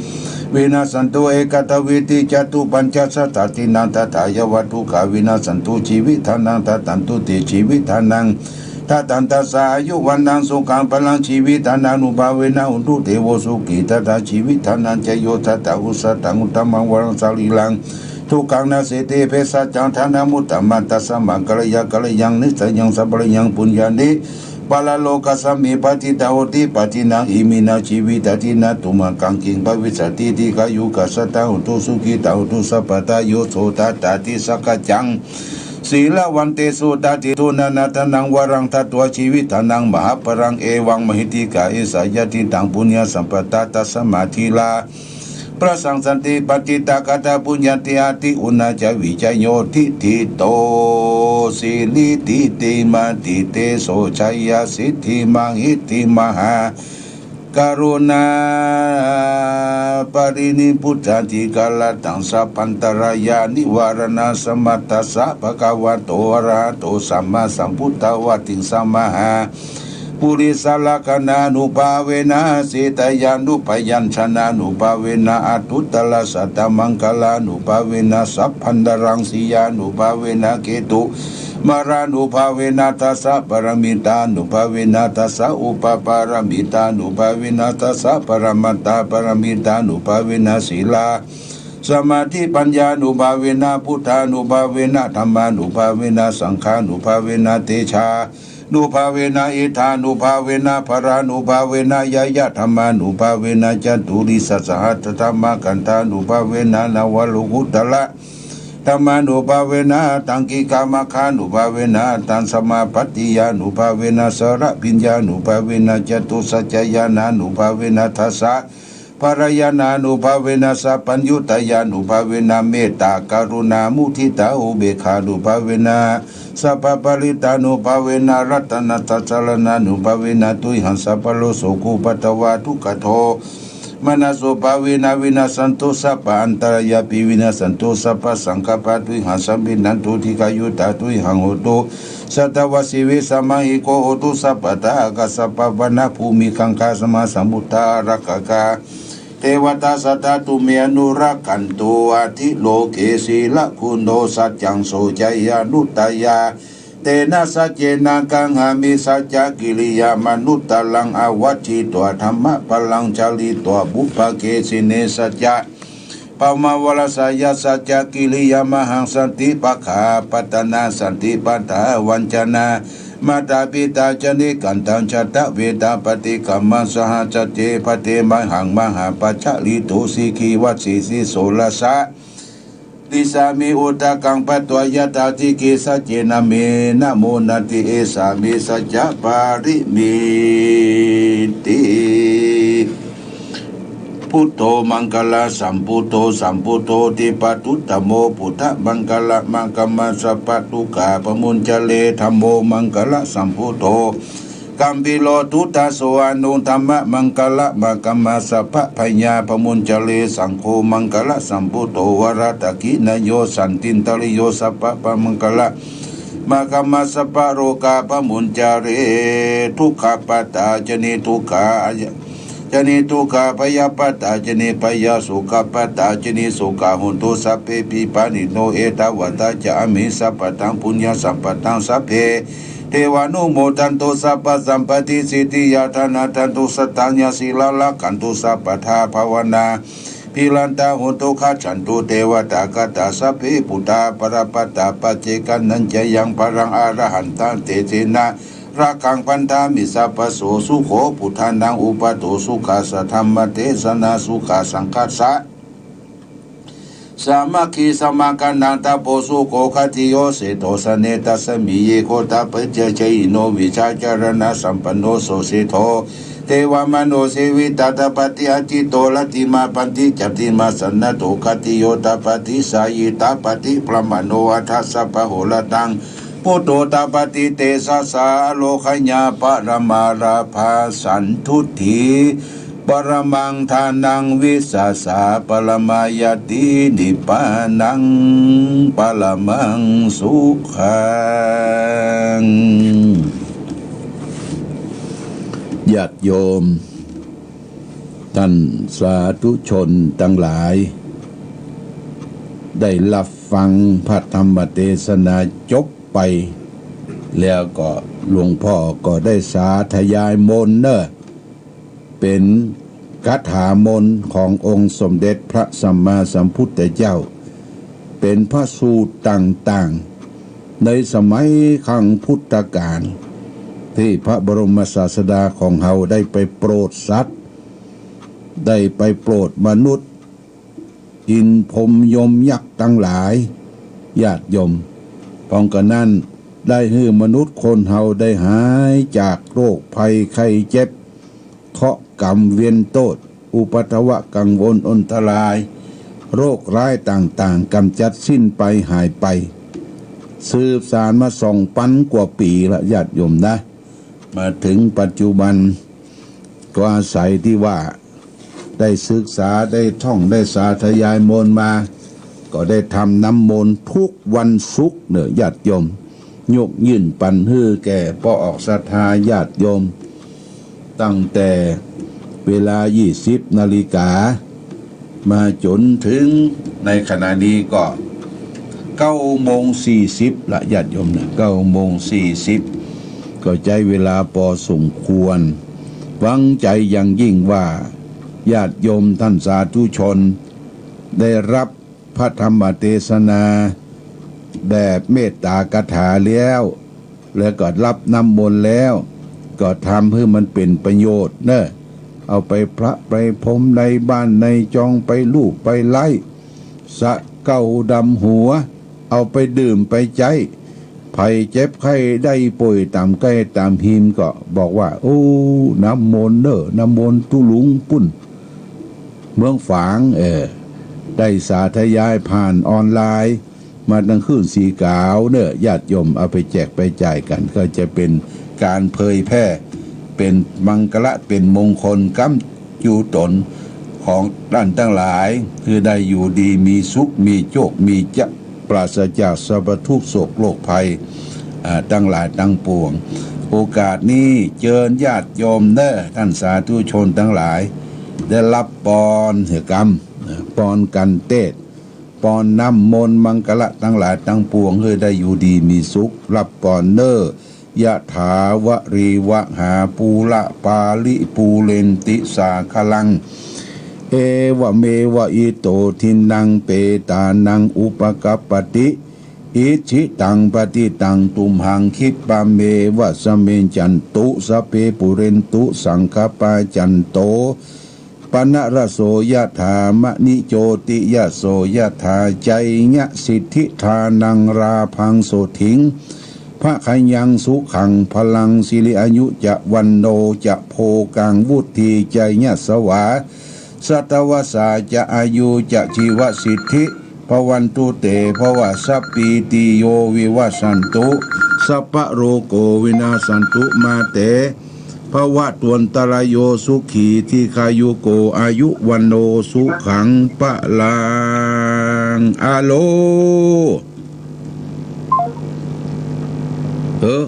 vinassantu ekatvīticatunappaññāsatasītinaṃ tathāyeva dukkhā vinassantu jīvitdhanaṃ dadantu te jīvitdhanaṃ dadantassā āyu vaṇṇaṃ sukhaṃ balaṃ. Jīvitdhānānubhāvena hontu devo sukhitattā jīvitdhānañca yo dattā osathaṃ uttamaṃ varaṃ sarīraṃ dukkhānaṃ nassanti bhesajjaṃ dānamuttamanti tasmā karaṇīyaṃ kalyāṇaṃ niṭṭhitaṃ sabbapāṇinaṃ puññāni paralokasmiṃ patiṭṭhā honti pāṇino. Iminā jīvitadīnā tumhākaṃ kiṃ bhavissati dīghāyukā sadā hontu sukhitā hontu sabbadā. Yo so dassati sakkaccaṃ sīlavantesu dassati uṇṇānāthānaṃ varaṃ datvā jīvitdhānaṃ mahapphalaṃ. Evaṃ mahiddhikā esa yadidaṃ puññasampadā tasmā dhīrā prasaṃsanti paṇḍitāgatā puññatthi ati uṇhā ca vicayo diṭṭhito siri diṭṭhi mati tejo jaya siddhi mahiddhi mahā karuṇā parinibbutāti karataṃ sabbantarāyanivāraṇasamatthassa bhagavato arahato sammāsambuddho vatiṃsamāha. Purisalakkhaṇānubhāvena sītyānubyañjanānubhāvena aṭṭhuttarasatamaṅgalānubhāvena sabbantaraṃ sīyānubhāvena ketu marānubhāvena dasapāramitānubhāvena dasaupapāramitānubhāvena dasaparamatthapāramitānubhāvena sīla samādhipaññānubhāvena buddhānubhāvena dhammānubhāvena saṅghānubhāvena tejānubhāvena iddhānubhāvena balānubhāvena ñeyyadhammānubhāvena caturīsasahassatmāgandhānubhāvena navalokuttara dhammānubhāvena aṭṭhaṅgikamaggānubhāvena aṭṭhaṃsamāpattiyānubhāvena chaḷabhiññānubhāvena catusaccañāṇānubhāvena dasabalañāṇānubhāvena sabbaññutañāṇānubhāvena mettākaruṇāmuditāupekkhānubhāvena sabbaparittānubhāvena ratanattayasaraṇānubhāvena tuyhaṃ sabbarogasokupaddavadukkhadomanassupāvina vinassantu sabbaantarāyāpi vinassantu sabbasaṅkappā tuyhaṃ samijjhantu dīghāyutā tuyhaṃ hotu satavassī jīvasamahi ko hotu sabbadā. Ākāsapabbatavanabhūmigaṅgānaṃ samuddamarakkhadevatā sadā tumhe anurakkhantu atthi loke sīlaguṇo saccaṃ soceyyanuddayā tena saccena gahaṃ sacchakiriyamanuttaraṃ avajjitvā dhammabalaṃ cāritvā pubbake jine sacca bāhumāvaraṃ seyyaṃ saccakiriyamahaṃ santi pakkhā pattana santi padā vañcanā mātā pitā ca nikkhantā jātaveda paṭikkama sahacacce bhante mayhaṃ mahāpajjalito sikhī vajjī siso rājā disāmi udakaṃ patvā yathā sikhī saccena me namo natthi esa me saccapārimiti. Buddho maṅgalasambhūto sambodho dipāduttamo buddhamaṅgalamāgamma sabbadukkhā pamuñcare. Dhammo maṅgalasambhūto Gambhīro duddhaso aṇuṃ dhammamaṅgalamāgamma sabbabyāpamuñcare. Saṅgho maṅgalasambuddho varadakkhiṇeyyo santindriyo sabbapaṃ maṅgalamāgamma sabbarogāpamuñcare. Dukkhappattā ca niddukkhā ca niddukkhā bhayappattā ca nibbhayā sokappattā ca nissokā hontu sabbepi pāṇino. Ettāvatā ca amhehi sambhataṃ puññasampadaṃ sabbe devānumodantu sabbasampattisiddhiyā dānaṃ dadantu saddhāya sīlaṃ rakkhantu sabbadā bhāvanābhiratā hontu gacchantu devatāgatā. Sabbe buddhā balappattā paccekānañca yaṃ balaṃ arahantatejena rakkhaṃ bandhāmi sabbaso. Sukho buddhānaṃ uppādo sukhā saddhammadesanā sukhā saṅghassa sāmaggī samaggānaṃ tapo sukho. Khadiyyo seṭṭho jāne tasmiṃ ye gottapañca jahino vijjācaraṇasampanno so seṭṭho devamanussāvehi tadappaṭi ajjito rattimābhāti candimā sannaddho khadiyyo tappaṭi sāyī tappaṭi brāhmaṇo atha sabbahorattaṃ buddho tappaṭi tejasā. Ārogyaparamā lābhā santuṭṭhī paramaṃ dhanaṃ vissāsā paramā ñāti nibbānaṃ paramaṃ sukhaṃ. ญาติโยม ท่านสาธุชนตังหลาย ได้ฮับฟังพระธรรมเตสนาจบไป แล้วก็หลวงพ่อก็ได้สาธยายมนต์เน่อ เป๋นคาถามนต์ขององค์สมเด็จพระสัมมาสัมพุทธเจ้า เป๋นพระสูตรต่างๆ ในสมัยครั้งพุทธกาล ตี้พระบรมศาสดาของเฮาได้ไปโปรดสัตว์ ได้ไปโปรดมนุษย์ อินทร์พรหมยมยักษ์ตังหลาย ญาติโยม พร้อมกั๋นนั้น ได้หื้อมนุษย์คนเฮาได้หายจากโรคภัยไข้เจ็บ เคราะห์กรรมเวรโต้ษ อุปัทวะกังวลอันตราย โรคร้ายต่างๆ ก๋ำจัดสิ้นไปหายไป สืบสานมาสองปันกว่าปี๋ละ ญาติโยมนะ มาเถิงปัจจุบัน ก็อาศัยตี้ว่า ได้ศึกษา ได้ท่อง ได้สาธยายมนต์มา ก็ได้ทำน้ำมนต์ทุกวันศุกร์เน่อ ญาติโยม ยกยื่นปันหื้อแก่ป้อออกศรัทธาญาติโยม ตั้งแต่เวลายี่สิบนาฬิกา มาจ๋นเถิงในขณะนี้ก็เก้าโมงสี่สิบละ ญาติโยมนะ เก้าโมงสี่สิบ ก็ใจ๊เวลาปอสมควร หวังใจ๋อย่างยิ่งว่า ญาติโยมท่านสาธุชน ได้ฮับพระธรรมเตสนา แบบเมตตาคาถาแล้ว แล้วก็ฮับน้ำมนต์แล้ว ก็ทำหื้อมันเป๋นประโยชน์เน่อ เอาไปประพรมในบ้านในจอง ไปลูบไปไล้ สระเกล้าดำหัว เอาไปดื่มไปใจ๊ ใผเจ็บไข้ได้ป่วยต๋ามใก้ต๋ามฮิมก็บอกว่า โอ้ น้ำมนต์เน่อ น้ำมนต์ตุ๊ลุงปุ้น เมืองฝาง เออ ได้สาธยายผ่านออนไลน์ มาตังคลื่นสีขาวเน่อ ญาติโยมเอาไปแจกไปจ่ายกั๋น ก็จะเป๋นก๋านเผยแพร่ เป๋นมังคละ เป๋นมงคลก้ำ จุตนของต้านตังหลาย หื้อได้อยู่ดีมีสุข มีโจค มีจัก ปราศจากสรรพทุกข์โศกโรคภัย อ่า ตังหลายตังปวง โอกาสนี้เจิญญาติโยมเน่อ ต้านสาธุชนตังหลาย ได้ฮับปอนเหื้อกำ ปอนกัณฑ์เตศน์ ปอนน้ำมนต์มังคละตังหลายตังปวง หื้อได้อยู่ดีมีสุข ฮับปอนเน่อ ยะถาวะริวะหาปูระปาริปูเรนติสาคะลัง เอวะเมวะอิโตทินนังเปตานังอุปะกัปปะติ อิจฉิตังปะติตังตุมหังคิปะเมวะสะมิจฉันตุ สัพเพปูเรนตุสังคะปาจันโต ปะนะระโสยะถา มะณิโจติระโสยะถา จัญญะสิทธิทานังลาภังโสถิง ภะคะยังสุขังพะลัง สิริอายุจะวันโนจะโภคัง วุฑฒีจะยะสะวา สัตตะวัสสาจะอายุจะจีวะสิทธิ ภะวันตุเต ภะวะ สัพพีติโยวิวัชชันตุ สัพพะโรโควินาสสันตุมาเต ภวัตวันตรายโยสุขีทีฆายุโก อายุวัณโณสุขังพลัง อาโล เออ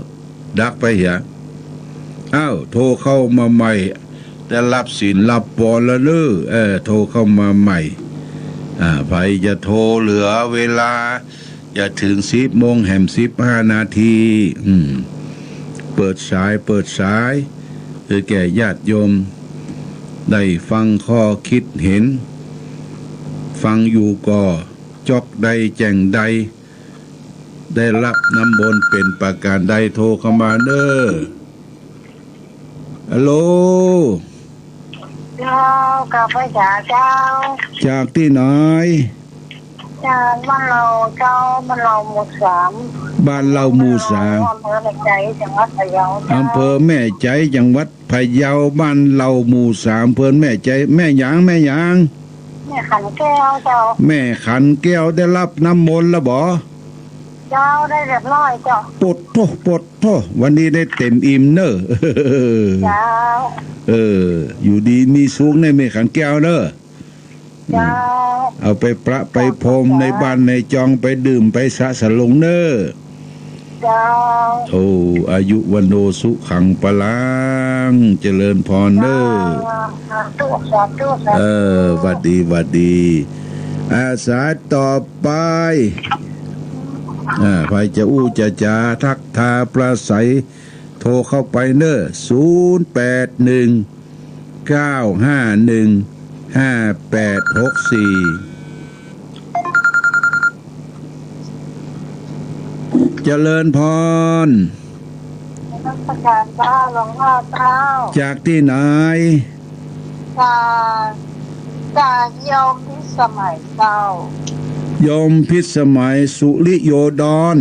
ดักไปเหีย อ้าว โทรเข้ามาใหม่ ได้รับศีลรับพรแล้วเน้อ เออ โทรเข้ามาใหม่ อ่า ใผจะโทรเหลือเวลา จะเถิงสิบโมงแหมสิบห้านาที อืม เปิดสาย เปิดสาย เออ แก่ญาติโยม ได้ฟังข้อคิดเห็น ฟังอยู่ก่อ จ๊อกใดแจ่งใด ได้รับน้ำมนต์เป๋นประก๋านใด โทรเข้ามาเน้อ ฮัลโหล เจ้า ข้าพเจ้าเจ้า จากตี้ไหน จากบ้านเหล่าเจ้า บ้านเหล่าหมู่สาม บ้านเหล่าหมู่สาม อำเภอแม่สาย จังหวัดพะเยาเจ้า อำเภอแม่สาย จังหวัดพะเยา บ้านเหล่าหมู่สาม อำเภอแม่สาย แม่หยัง แม่หยัง แม่ขันแก้วเจ้า แม่ขันแก้ว ได้รับน้ำมนต์แล้วบ่ เจ้า ได้เรียบร้อยเจ้า โปดโธ่ โปดโธ่ วันนี้ได้เต็มอิ่มเน้อ เจ้า เออ อยู่ดีมีสุขเน้อ แม่ขันแก้วเน้อ เจ้า เอาไปประไปพรมในบ้านในจอง ไปดื่มไปสะสลงเน้อ เจ้า โอ้ อายุวัณโณสุขังพลัง เจริญพรเน้อ เจ้า สาธุ สาธุ สาธุ เออ หวัดดี หวัดดี อ่า สายต่อไป อ่า ใผจะอู้จะจ๋า ทักทายปราศรัย โทรเข้าไปเน้อ ศูนย์แปดหนึ่ง เก้าห้าหนึ่ง ห้าแปดหกสี่ เจริญพร นมัสการเจ้า หลวงพ่อเจ้า จากตี้ไหน จาก จากโยมพิสมัยเจ้า โยมพิสมัย สุริโยดร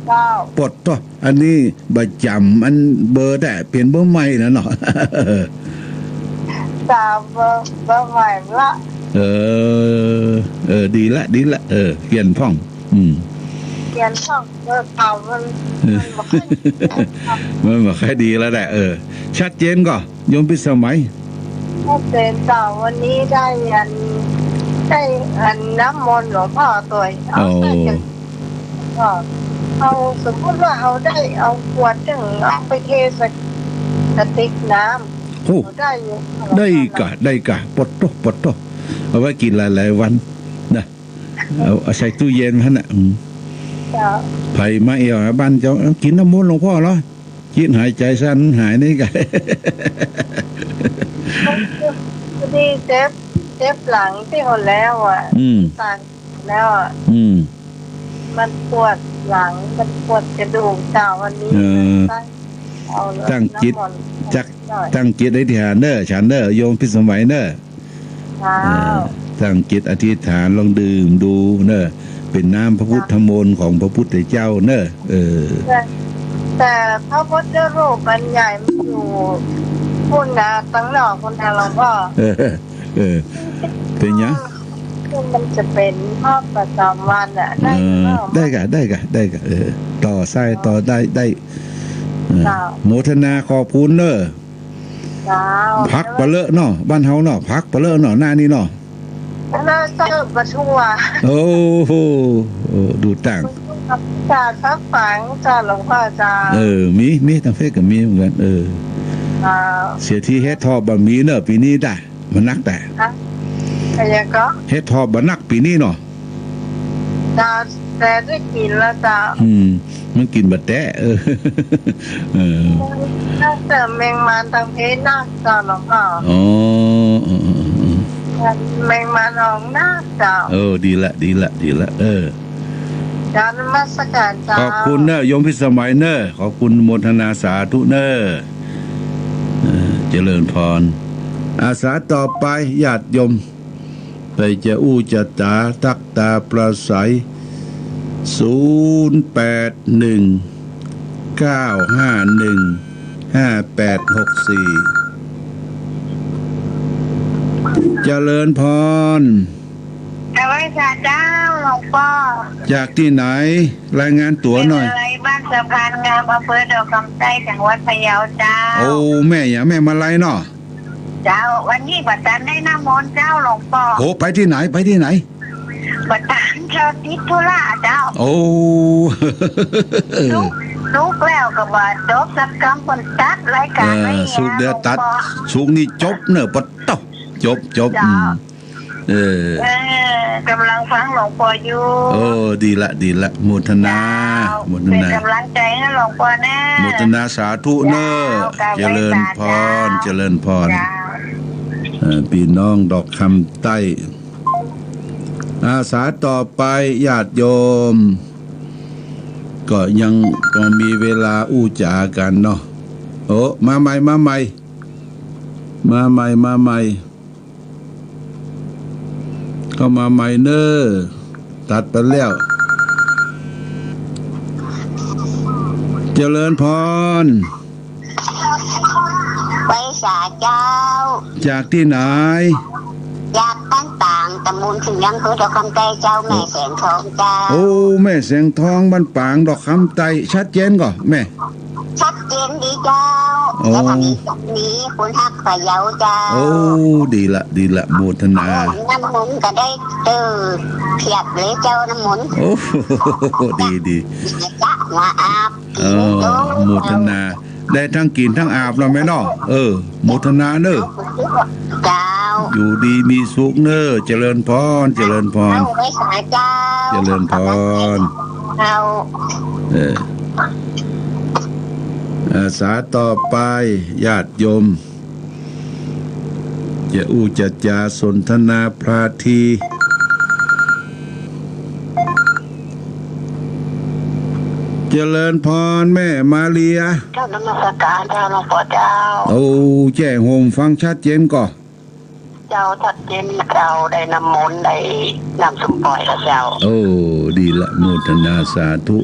เจ้า โปดโธ่ อันนี้บ่จ๋ำ อันเบอร์แต๊ เปลี่ยนเบอร์ใหม่แล้วเนาะ จ๋ำ เบอร์ เบอร์ใหม่ละ เออ เออ ดีละ ดีละ เออ เปลี่ยนพ่อง อืม เปลี่ยนพ่อง เบอร์เก่ามัน เออ มันบ่ค่อย มันบ่ค่อยดีแล้วแหละ เออ ชัดเจนก่อ โยมพิสมัย ชัดเจนเจ้า วันนี้ได้อัน ได้อันน้ำมนต์หลวงพ่อตวย เอา โอ้ ใส่กัน ก็เอา สมมุติว่าเอาได้ เอาขวดหนึ่ง เอาไปเทใส่กระติกน้ำ โอ้ เอาได้อยู่ ได้ก่ะ ได้ก่ะ โปดโธ่ โปดโธ่ เอาไว้กิ๋นหลายๆ วันนะ เอา เอาใส่ตู้เย็นหั้นน่ะ อืม เจ้า ใผมาแอ่วบ้านเจ้า กิ๋นน้ำมนต์หลวงพ่อเหรอ จิตหายใจ๋สั้นหายนี่ก่ะ พอดีเจ็บ เจ็บหลังตี้หั้นแล้วอะ อืม ตายแล้วอะ อืม มันปวดหลัง มันปวดกระดูกเจ้า วันนี้ เออ ตั้ง เอาเลย ตั้งจิต น้ำมนต์ จัก หน่อย ตั้งจิตอธิษฐานเน้อ ฉันเน้อ โยมพิสมัยเน้อ เจ้า เออ ตั้งจิตอธิษฐาน ลองดื่มดูเน้อ เป๋นน้ำพระพุทธมนต์ของพระพุทธเจ้าเน้อ เออ แต่ แต่พระพุทธรูปอันใหญ่มันอยู่ปู๊นนะ ตังนอกปู๊นนะหลวงพ่อ เออ เออ เป๋นหยัง มันจะเป๋นภาพประจ๋ำวันอะ ได้ เออ เปล่า ได้ก่ะ ได้ก่ะ ได้ก่ะ เออ ต่อสาย ต่อได้ ได้ เออ เจ้า โมทนาขอบคุณเน้อ เจ้า ผักปะเลอะเนาะ บ้านเฮาเนาะ ผักปะเลอะเนาะ หน้านี้เนาะ แล้วเจ้าปะทั่ว โอ้โห โอ้ ดูตั้ง จากสักฝังเจ้าหลวงพ่อเจ้า เออ มี มี ตังเพชรก็มีเหมือนกั๋น เออ เจ้า เสียทีเฮ็ดทอดบ่มีเน้อ ปี๋นี้ตะ บ่นักตะ ฮะ อะไรก็ เฮ็ดทอดบ่นักปี๋นี้เนาะ เจ้า แต่ได้กิ๋นแล้วเจ้า อืม มันกิ๋นบ่แต๊ เออ เออ แต่แมงมันตังเพชรนักเจ้าหลวงพ่อ อ๋อ เออ เออ เออ แมงมันออกนักเจ้า เออ ดีละ ดีละ ดีละ เออ เจ้า นมัสการเจ้า ขอบคุณเน้อ โยมพิสมัยเน้อ ขอบคุณ โมทนาสาธุเน้อ เออ เจริญพร อ่า สายต่อไป ญาติโยม ใผจะอู้จะจ๋า ทักทายปราศรัย ศูนย์แปดหนึ่ง เก้าห้าหนึ่ง ห้าแปดหกสี่ เจริญพร นมัสการเจ้าหลวงพ่อ จากตี้ไหน รายงานตั๋วหน่อย เชียงราย บ้านสะพานงาม อำเภอดอกคำใต้ จังหวัดพะเยาเจ้า โอ้ แม่หยัง แม่มาลัยเนาะ เจ้า วันนี้บ่ตันได้น้ำมนต์เจ้าหลวงป้อ โอ้ ไปตี้ไหน ไปตี้ไหน บ่ตันเจ้า ติดธุระเจ้า โอ้ สุกร์ สุกร์แล้วก็บ่จบสักกำ เปิ้นตัดรายก๋าน เออ ไว้ สุกร์เดี๋ยวตัด หลวงป้อ สุกร์นี้จบเน่อ ปะต๊ะ จบ จบ เจ้า อืม เออ เออ ก่ำลังฟังหลวงป้ออยู่ เออ ดีละ ดีละ โมทนา เจ้า โมทนา เป๋นก่ำลังใจ๋หื้อหลวงป้อนะ โมทนาสาธุเน่อ เจ้า เจริญพร เจ้า เจริญพร เจ้า เออ ปี้น้องดอกคำใต้ อาสาต่อไป ญาติโยม ก็ยังพอมีเวลาอู้จ๋ากั๋นเนาะ โอ้ มาใหม่ มาใหม่ มาใหม่ มาใหม่ เข้ามาใหม่เน่อ ตัดไปแล้ว เจริญพร ไหว้สาเจ้า จากตี้ไหน จากบ้านปาง ตำบลเชียง อำเภอดอกคำใต้เจ้า แม่แสงทองเจ้า โอ้ แม่แสงทอง บ้านปาง ดอกคำใต้ ชัดเจนก่อแม่ ชัดเจนดีเจ้า โอ้ แล้วก็มี มีคนฮักพะเยาเจ้า โอ้ ดีละ ดีละ โมทนา น้ำมนต์ก็ได้เติบเปียกเลยเจ้า น้ำมนต์ โอ้ ดี ดี จะหัวอาบ เออ กิ๋นโจ๊ก โมทนา ได้ตึงกิ๋นตึงอาบแล้วแม่เนาะ เออ โมทนาเน่อ เจ้า อยู่ดีมีสุขเน่อ เจริญพร เจริญพร เอาไหว้สาเจ้า เจริญพร เจ้า เออ อาสาต่อไป ญาติโยม จะอู้จะจ๋าสนทนาพระที เจริญพรแม่มาเรีย เจ้านมัสการเจ้าหลวงป้อเจ้า โอ้ แจ้งโฮมฟังชัดเจนก่อ เจ้า ชัดเจนเจ้า ได้น้ำมนต์ ได้น้ำส้มป่อยแล้วเจ้า โอ้ ดีละ โมทนาสาธุ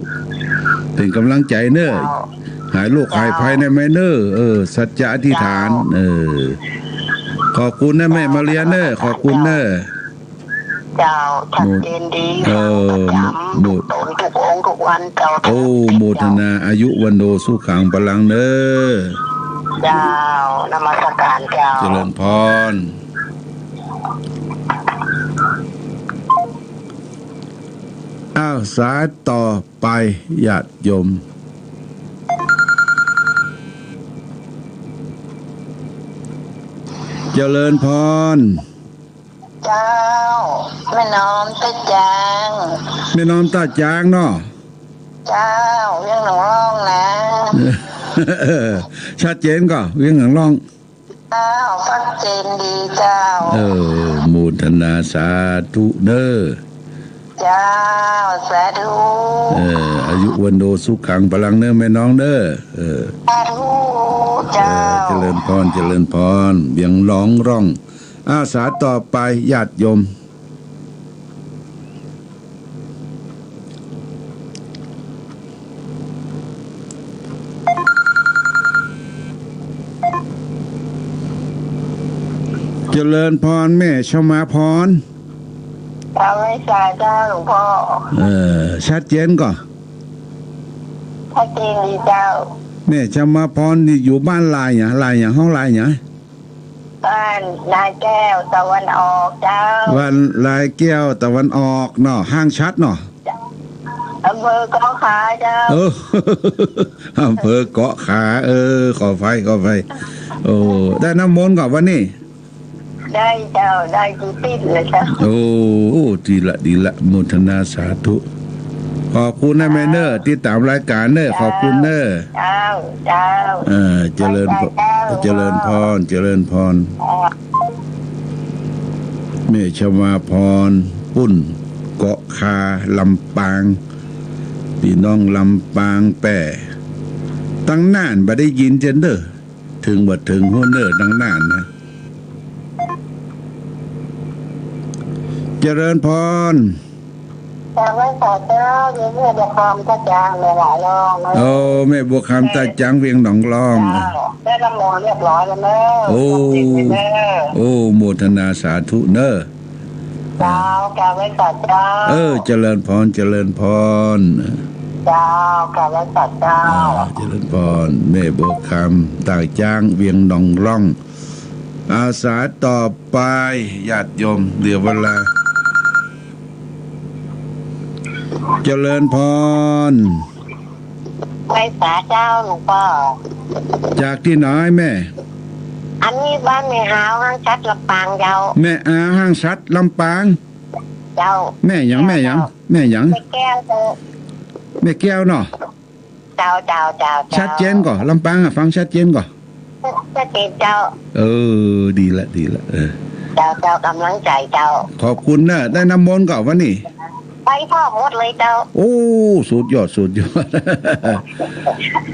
เป๋นก่ำลังใจ๋เน่อ เจ้า หายโรคหายภัยแน่แม่เน่อ เออ สัจจะอธิษฐาน เจ้า เออ ขอบคุณนะแม่มาเรียเน่อ ขอบคุณเน่อ เจ้า ชัดเจนดี เออ ฟังประจ๋ำ โม ทุกต๋นทุกองค์ทุกวันเจ้า โอ้ โมทนา อายุวัณโณสุขังพลังเน่อ เจ้า นมัสการเจ้า เจริญพร อ้าว สายต่อไป ญาติโยม เจริญพร เจ้า แม่น้อมต้าจาง แม่น้อมต้าจางเนาะ เจ้า เวียงหนองล่องนะ ชัดเจนก่อ เวียงหนองล่อง เจ้า ชัดเจนดีเจ้า เออ โมทนาสาธุเน่อ เจ้า สาธุ เออ อายุวัณโณสุขังพลังเน่อแม่น้องเน่อ เออ สาธุ เจ้า เออ เจริญพร เจริญพร เวียงหนองล่อง อาสาต่อไป ญาติโยม เจริญพรแม่ชมาพร เจ้า ไหว้สาเจ้าหลวงป้อ เออ ชัดเจนก่อ ชัดเจนดีเจ้า แม่ชมาพรนี่อยู่บ้านลายหยัง ลายหยัง ฮ้องลายหยัง บ้านลายแก้วตะวันออกเจ้า บ้านลายแก้วตะวันออกเนาะ ฮ้างชัดเนาะ อำเภอเกาะขาเจ้า เออ อำเภอเกาะขา เออ ขออภัย ขออภัย โอ้ ได้น้ำมนต์ก่อวันนี้ ได้เจ้า ได้ติดๆ เลยเจ้า โอ้ ดีละ ดีละ โมทนาสาธุ ขอบคุณนะแม่เน่อ ติดต๋ามรายก๋านเน่อ ขอบคุณเน่อ เจ้า เจ้า เออ เจริญพร เจ้า เจริญพร เจริญพร เจ้า แม่ชมาพร ปุ้นเกาะคา ลำปาง ปี้น้องลำปางแป้ ตังน่านบ่ได้ยินเจ้าเน่อ เถิงบ่เถิงฮู้เน่อ ตังน่านนะ เจริญพร เจ้า ไหว้สาเจ้า เดี๋ยวแม่บัวคำต้าจาง แม่หลายล่องนะ โอ้ แม่บัวคำต้าจาง เวียงหนองล่อง เจ้า ได้น้ำมนต์เรียบร้อยแล้วเน่อ โอ้ ศักดิ์สิทธิ์เน่อ โอ้ โมทนาสาธุเน่อ เจ้า เจ้า ไหว้สาเจ้า เออ เจริญพร เจริญพร เจ้า กราบไหว้สาเจ้า อ่า เจริญพร แม่บัวคำ ตาจ้าง เวียงหนองล่อง อาสาต่อไป ญาติโยม เหลือเวลา เจริญพร ไหว้สาเจ้าหลวงป้อ จากตี้ไหนแม่ อันนี้บ้านแม่อาว ห้างฉัตร ลำปางเจ้า แม่อาว ห้างฉัตร ลำปาง เจ้า แม่หยัง แม่หยัง แม่หยัง แม่แก้วเจ้า แม่แก้วเนาะ เจ้า เจ้า เจ้า เจ้า ชัดเจนก่อ ลำปางอะ ฟังชัดเจนก่อ ชัดเจนเจ้า เออ ดีละ ดีละ เออ เจ้า เจ้า กำลังใจ๋เจ้า ขอบคุณเน่อ ได้น้ำมนต์ก่อวันนี้ ไปพร้อมหมดเลยเจ้า โอ้ สุดยอด สุดยอด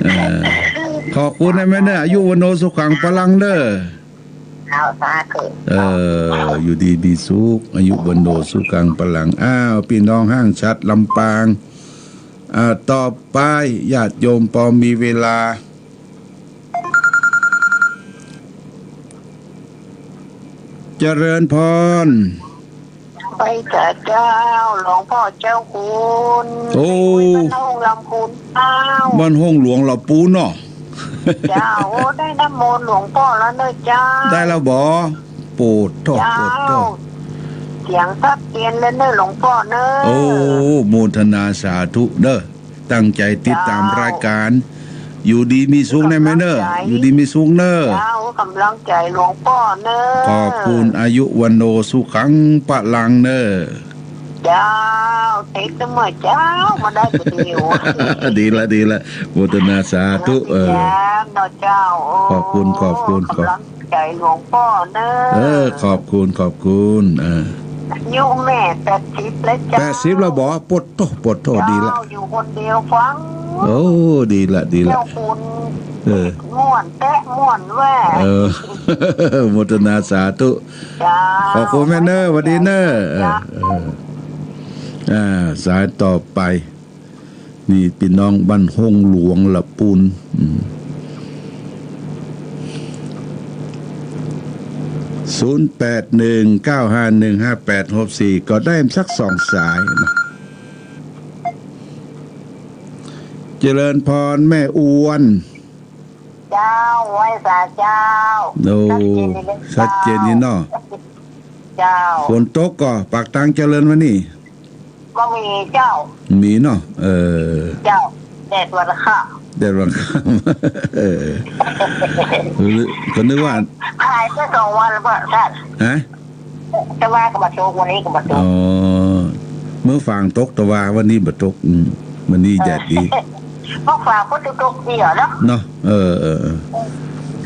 เออ ขอบคุณนะแม่เน่อ อายุวัณโณสุขัง พลังเน่อ เอา สาธุ เออ อยู่ดีมีสุข อายุวัณโณสุขังพลัง อ้าว ปี้น้องห้างฉัตร ลำปาง อ่า ต่อไป ญาติโยมปอมีเวลา เจริญพร ไหว้สาเจ้า หลวงป้อเจ้าคุณ โอ้ บ้านห้องลำพูนเจ้า บ้านห้องหลวงลำพูนเนาะ เจ้า โอ้ ได้น้ำมนต์หลวงป้อแล้วเน่อเจ้า ได้แล้วบ่ โปดโธ่ เจ้า โปดโธ่ เสียงชัดเจนแล้วเน่อหลวงป้อเน่อ โอ้ โมทนาสาธุเน่อ ตั้งใจ๋ติดต๋าม เจ้า รายก๋าน อยู่ดีมีสุขนะแม่เน่อ กำลังใจ๋ อยู่ดีมีสุขเน่อ เจ้า กำลังใจ๋หลวงป้อเน่อ ขอบคุณ อายุวัณโณสุขังพลังเน่อ เจ้า เต็มเสมอเจ้า มาได้ประเดี๋ยว ดีละ ดีละ โมทนาสาธุ เออ เนาะเจ้า โอ้ ขอบคุณ ขอบคุณ ขอบ กำลังใจ๋หลวงป้อเน่อ เออ ขอบคุณ ขอบคุณ เออ อายุแม่แปดสิบแล้วเจ้า แปดสิบแล้วบ่ โปดโธ่ โปดโธ่ เจ้า ดีละ อยู่คนเดียวฟัง โอ้ ดีละ ดีละ เจ้าคุณ เออ ม่วนแต๊ะม่วนแว่ เออ โมทนาสาธุ เจ้า ขอบคุณแม่เน่อ หวัดดีเน่อ เจ้า เออ เออ อ่า สายต่อไป นี่ปี้น้องบ้านห้องหลวงลำพูน อืม ศูนย์แปดหนึ่ง เก้าห้าหนึ่ง ห้าแปดหกสี่ ก็ได้สักสองสายนะ เจริญพรแม่อวน เจ้า ไหว้สาเจ้า โอ้ ชัดเจนดีเจ้า ชัดเจนดีเนาะ เจ้า ฝนตกก่อ ปากตางเจริญวันนี้ บ่มีเจ้า มีเนาะ เออ เจ้า แดดวันค่ำ แดดวันค่ำ เออ ก็นึกว่า หายไปสองวันแล้วบ่ท่าน ฮะ ตะวาก็บ่ตก วันนี้ก็บ่ตก อ๋อ เมื่อฝางตกตะวา วันนี้บ่ตก อืม วันนี้แดดดี เมื่อฝางก็ตกเดียวเนาะ เนาะ เออ เออ เออ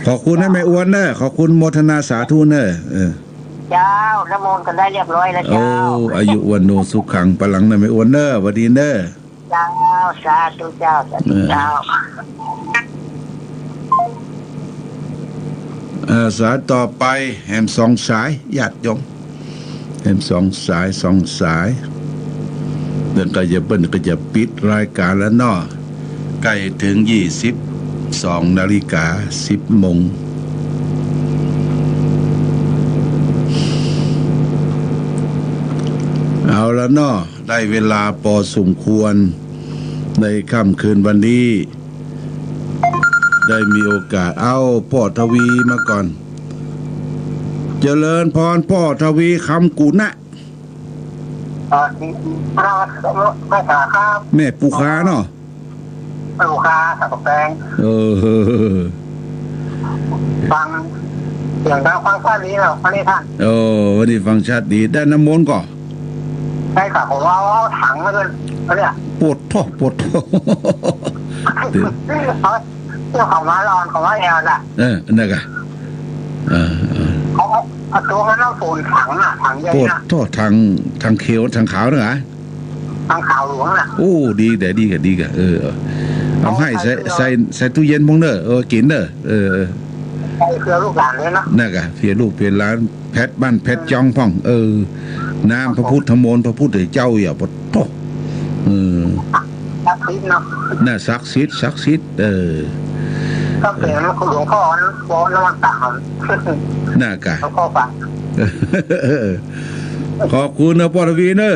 ขอบคุณนะแม่อวนเน่อ ขอบคุณ โมทนาสาธุเน่อ เออ เจ้า น้ำมนต์ก็ได้เรียบร้อยแล้วเจ้า โอ้ อายุวัณโณสุขังพลังนะแม่อวนเน่อ หวัดดีเน่อ เจ้า สาธุเจ้า สาธุเจ้า เอ่อ สายต่อไป แหมสองสาย ญาติโยม แหมสองสาย สองสาย แล้วก็จะ เปิ้นก็จะปิดรายการแล้วเนาะ ใก้เถิงยี่สิบสองนาฬิกา สิบโมง เอาละเนาะ ได้เวลาปอสมควร ในค่ำคืนวันนี้ ได้มีโอกาส เอ้า ป้อทวีมาก่อน เจริญพร ป้อทวี คำกุณะ อ่า ครับ ครับ แม่ปูคาเนาะ ปูคา สักกะแปง เออ ฟังเสียงดังฟังชัดดีแล้ว วันนี้ท่าน โอ้ วันนี้ฟังชัดดี ได้น้ำมนต์ก่อ ได้ค่ะ ผมเอา เอาถังมาเลย เนี่ย โปดโธ่ โปดโธ่ เอา เจ้าของมาลอนของมาแอลน่ะ เออ นั่นกะ เออ เออ เอา เอา เอาตัวนั้นเอาฝนถังน่ะ ถังใหญ่น่ะ โปดโธ่ ถัง ถังเขียว ถังขาวน่ะหรอ ถังขาวหลวงน่ะ โอ้ ดี ดี ดีกะ ดีกะ เออ เอาให้ใส่ ใส่ ใส่ตู้เย็นพ่องเน่อ เออ กิ๋นเน่อ เออ เออ ใส่เผื่อลูกหลานเลยเนาะ นั่นกะ เผื่อลูกเผื่อหลาน แผดบ้านแผดจองพ่อง เออ น้ำพระพุทธมนต์ พระพุทธเจ้า อย่าปะโธ่ เออ ศักดิ์สิทธิ์เนาะ น่ะ ศักดิ์สิทธิ์ ศักดิ์สิทธิ์ เออ ก็เสียงหลวงพ่อนะ บอกนวัตกรรม น่ะกะ หลวงพ่อฟัง ขอบคุณนะ ป้อทวีเน่อ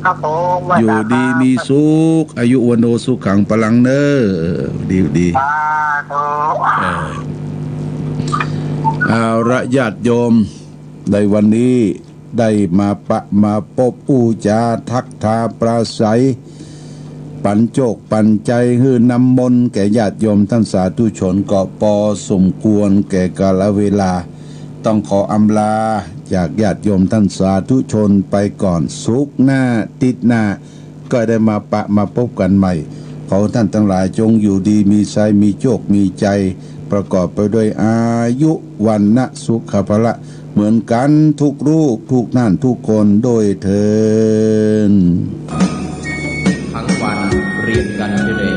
ครับผม ไหว้ อยู่ สา ดี ครับ มีสุข อายุ วัณโณ สุขัง พลัง เน่อ ดี ดี สาธุ เออ เอาละ ญาติโยม ในวันนี้ได้มาปะมาปบอู้จ๋าทักทาปราศรัย ปันโจคปันใจ๋ หื้อน้ำมนต์แก่ญาติโยมต้านสาธุชนก็ปอสมควรแก่กาลเวลา ต้องขออำลาจากญาติโยมต้านสาธุชนไปก่อน ศุกร์หน้า ติ๊ดหน้า ก็ได้มาปะมาปบกั๋นใหม่ ขอต้านตังหลายจงอยู่ดีมีชัย มีโจคมีใจ๋ ประกอบไปด้วยอายุ วรรณะ สุขะ พละ เหมือนกั๋นทุกรูปทุกต้านทุกคนโดยเทอญ ทั้งวันเรียนกันไปเลย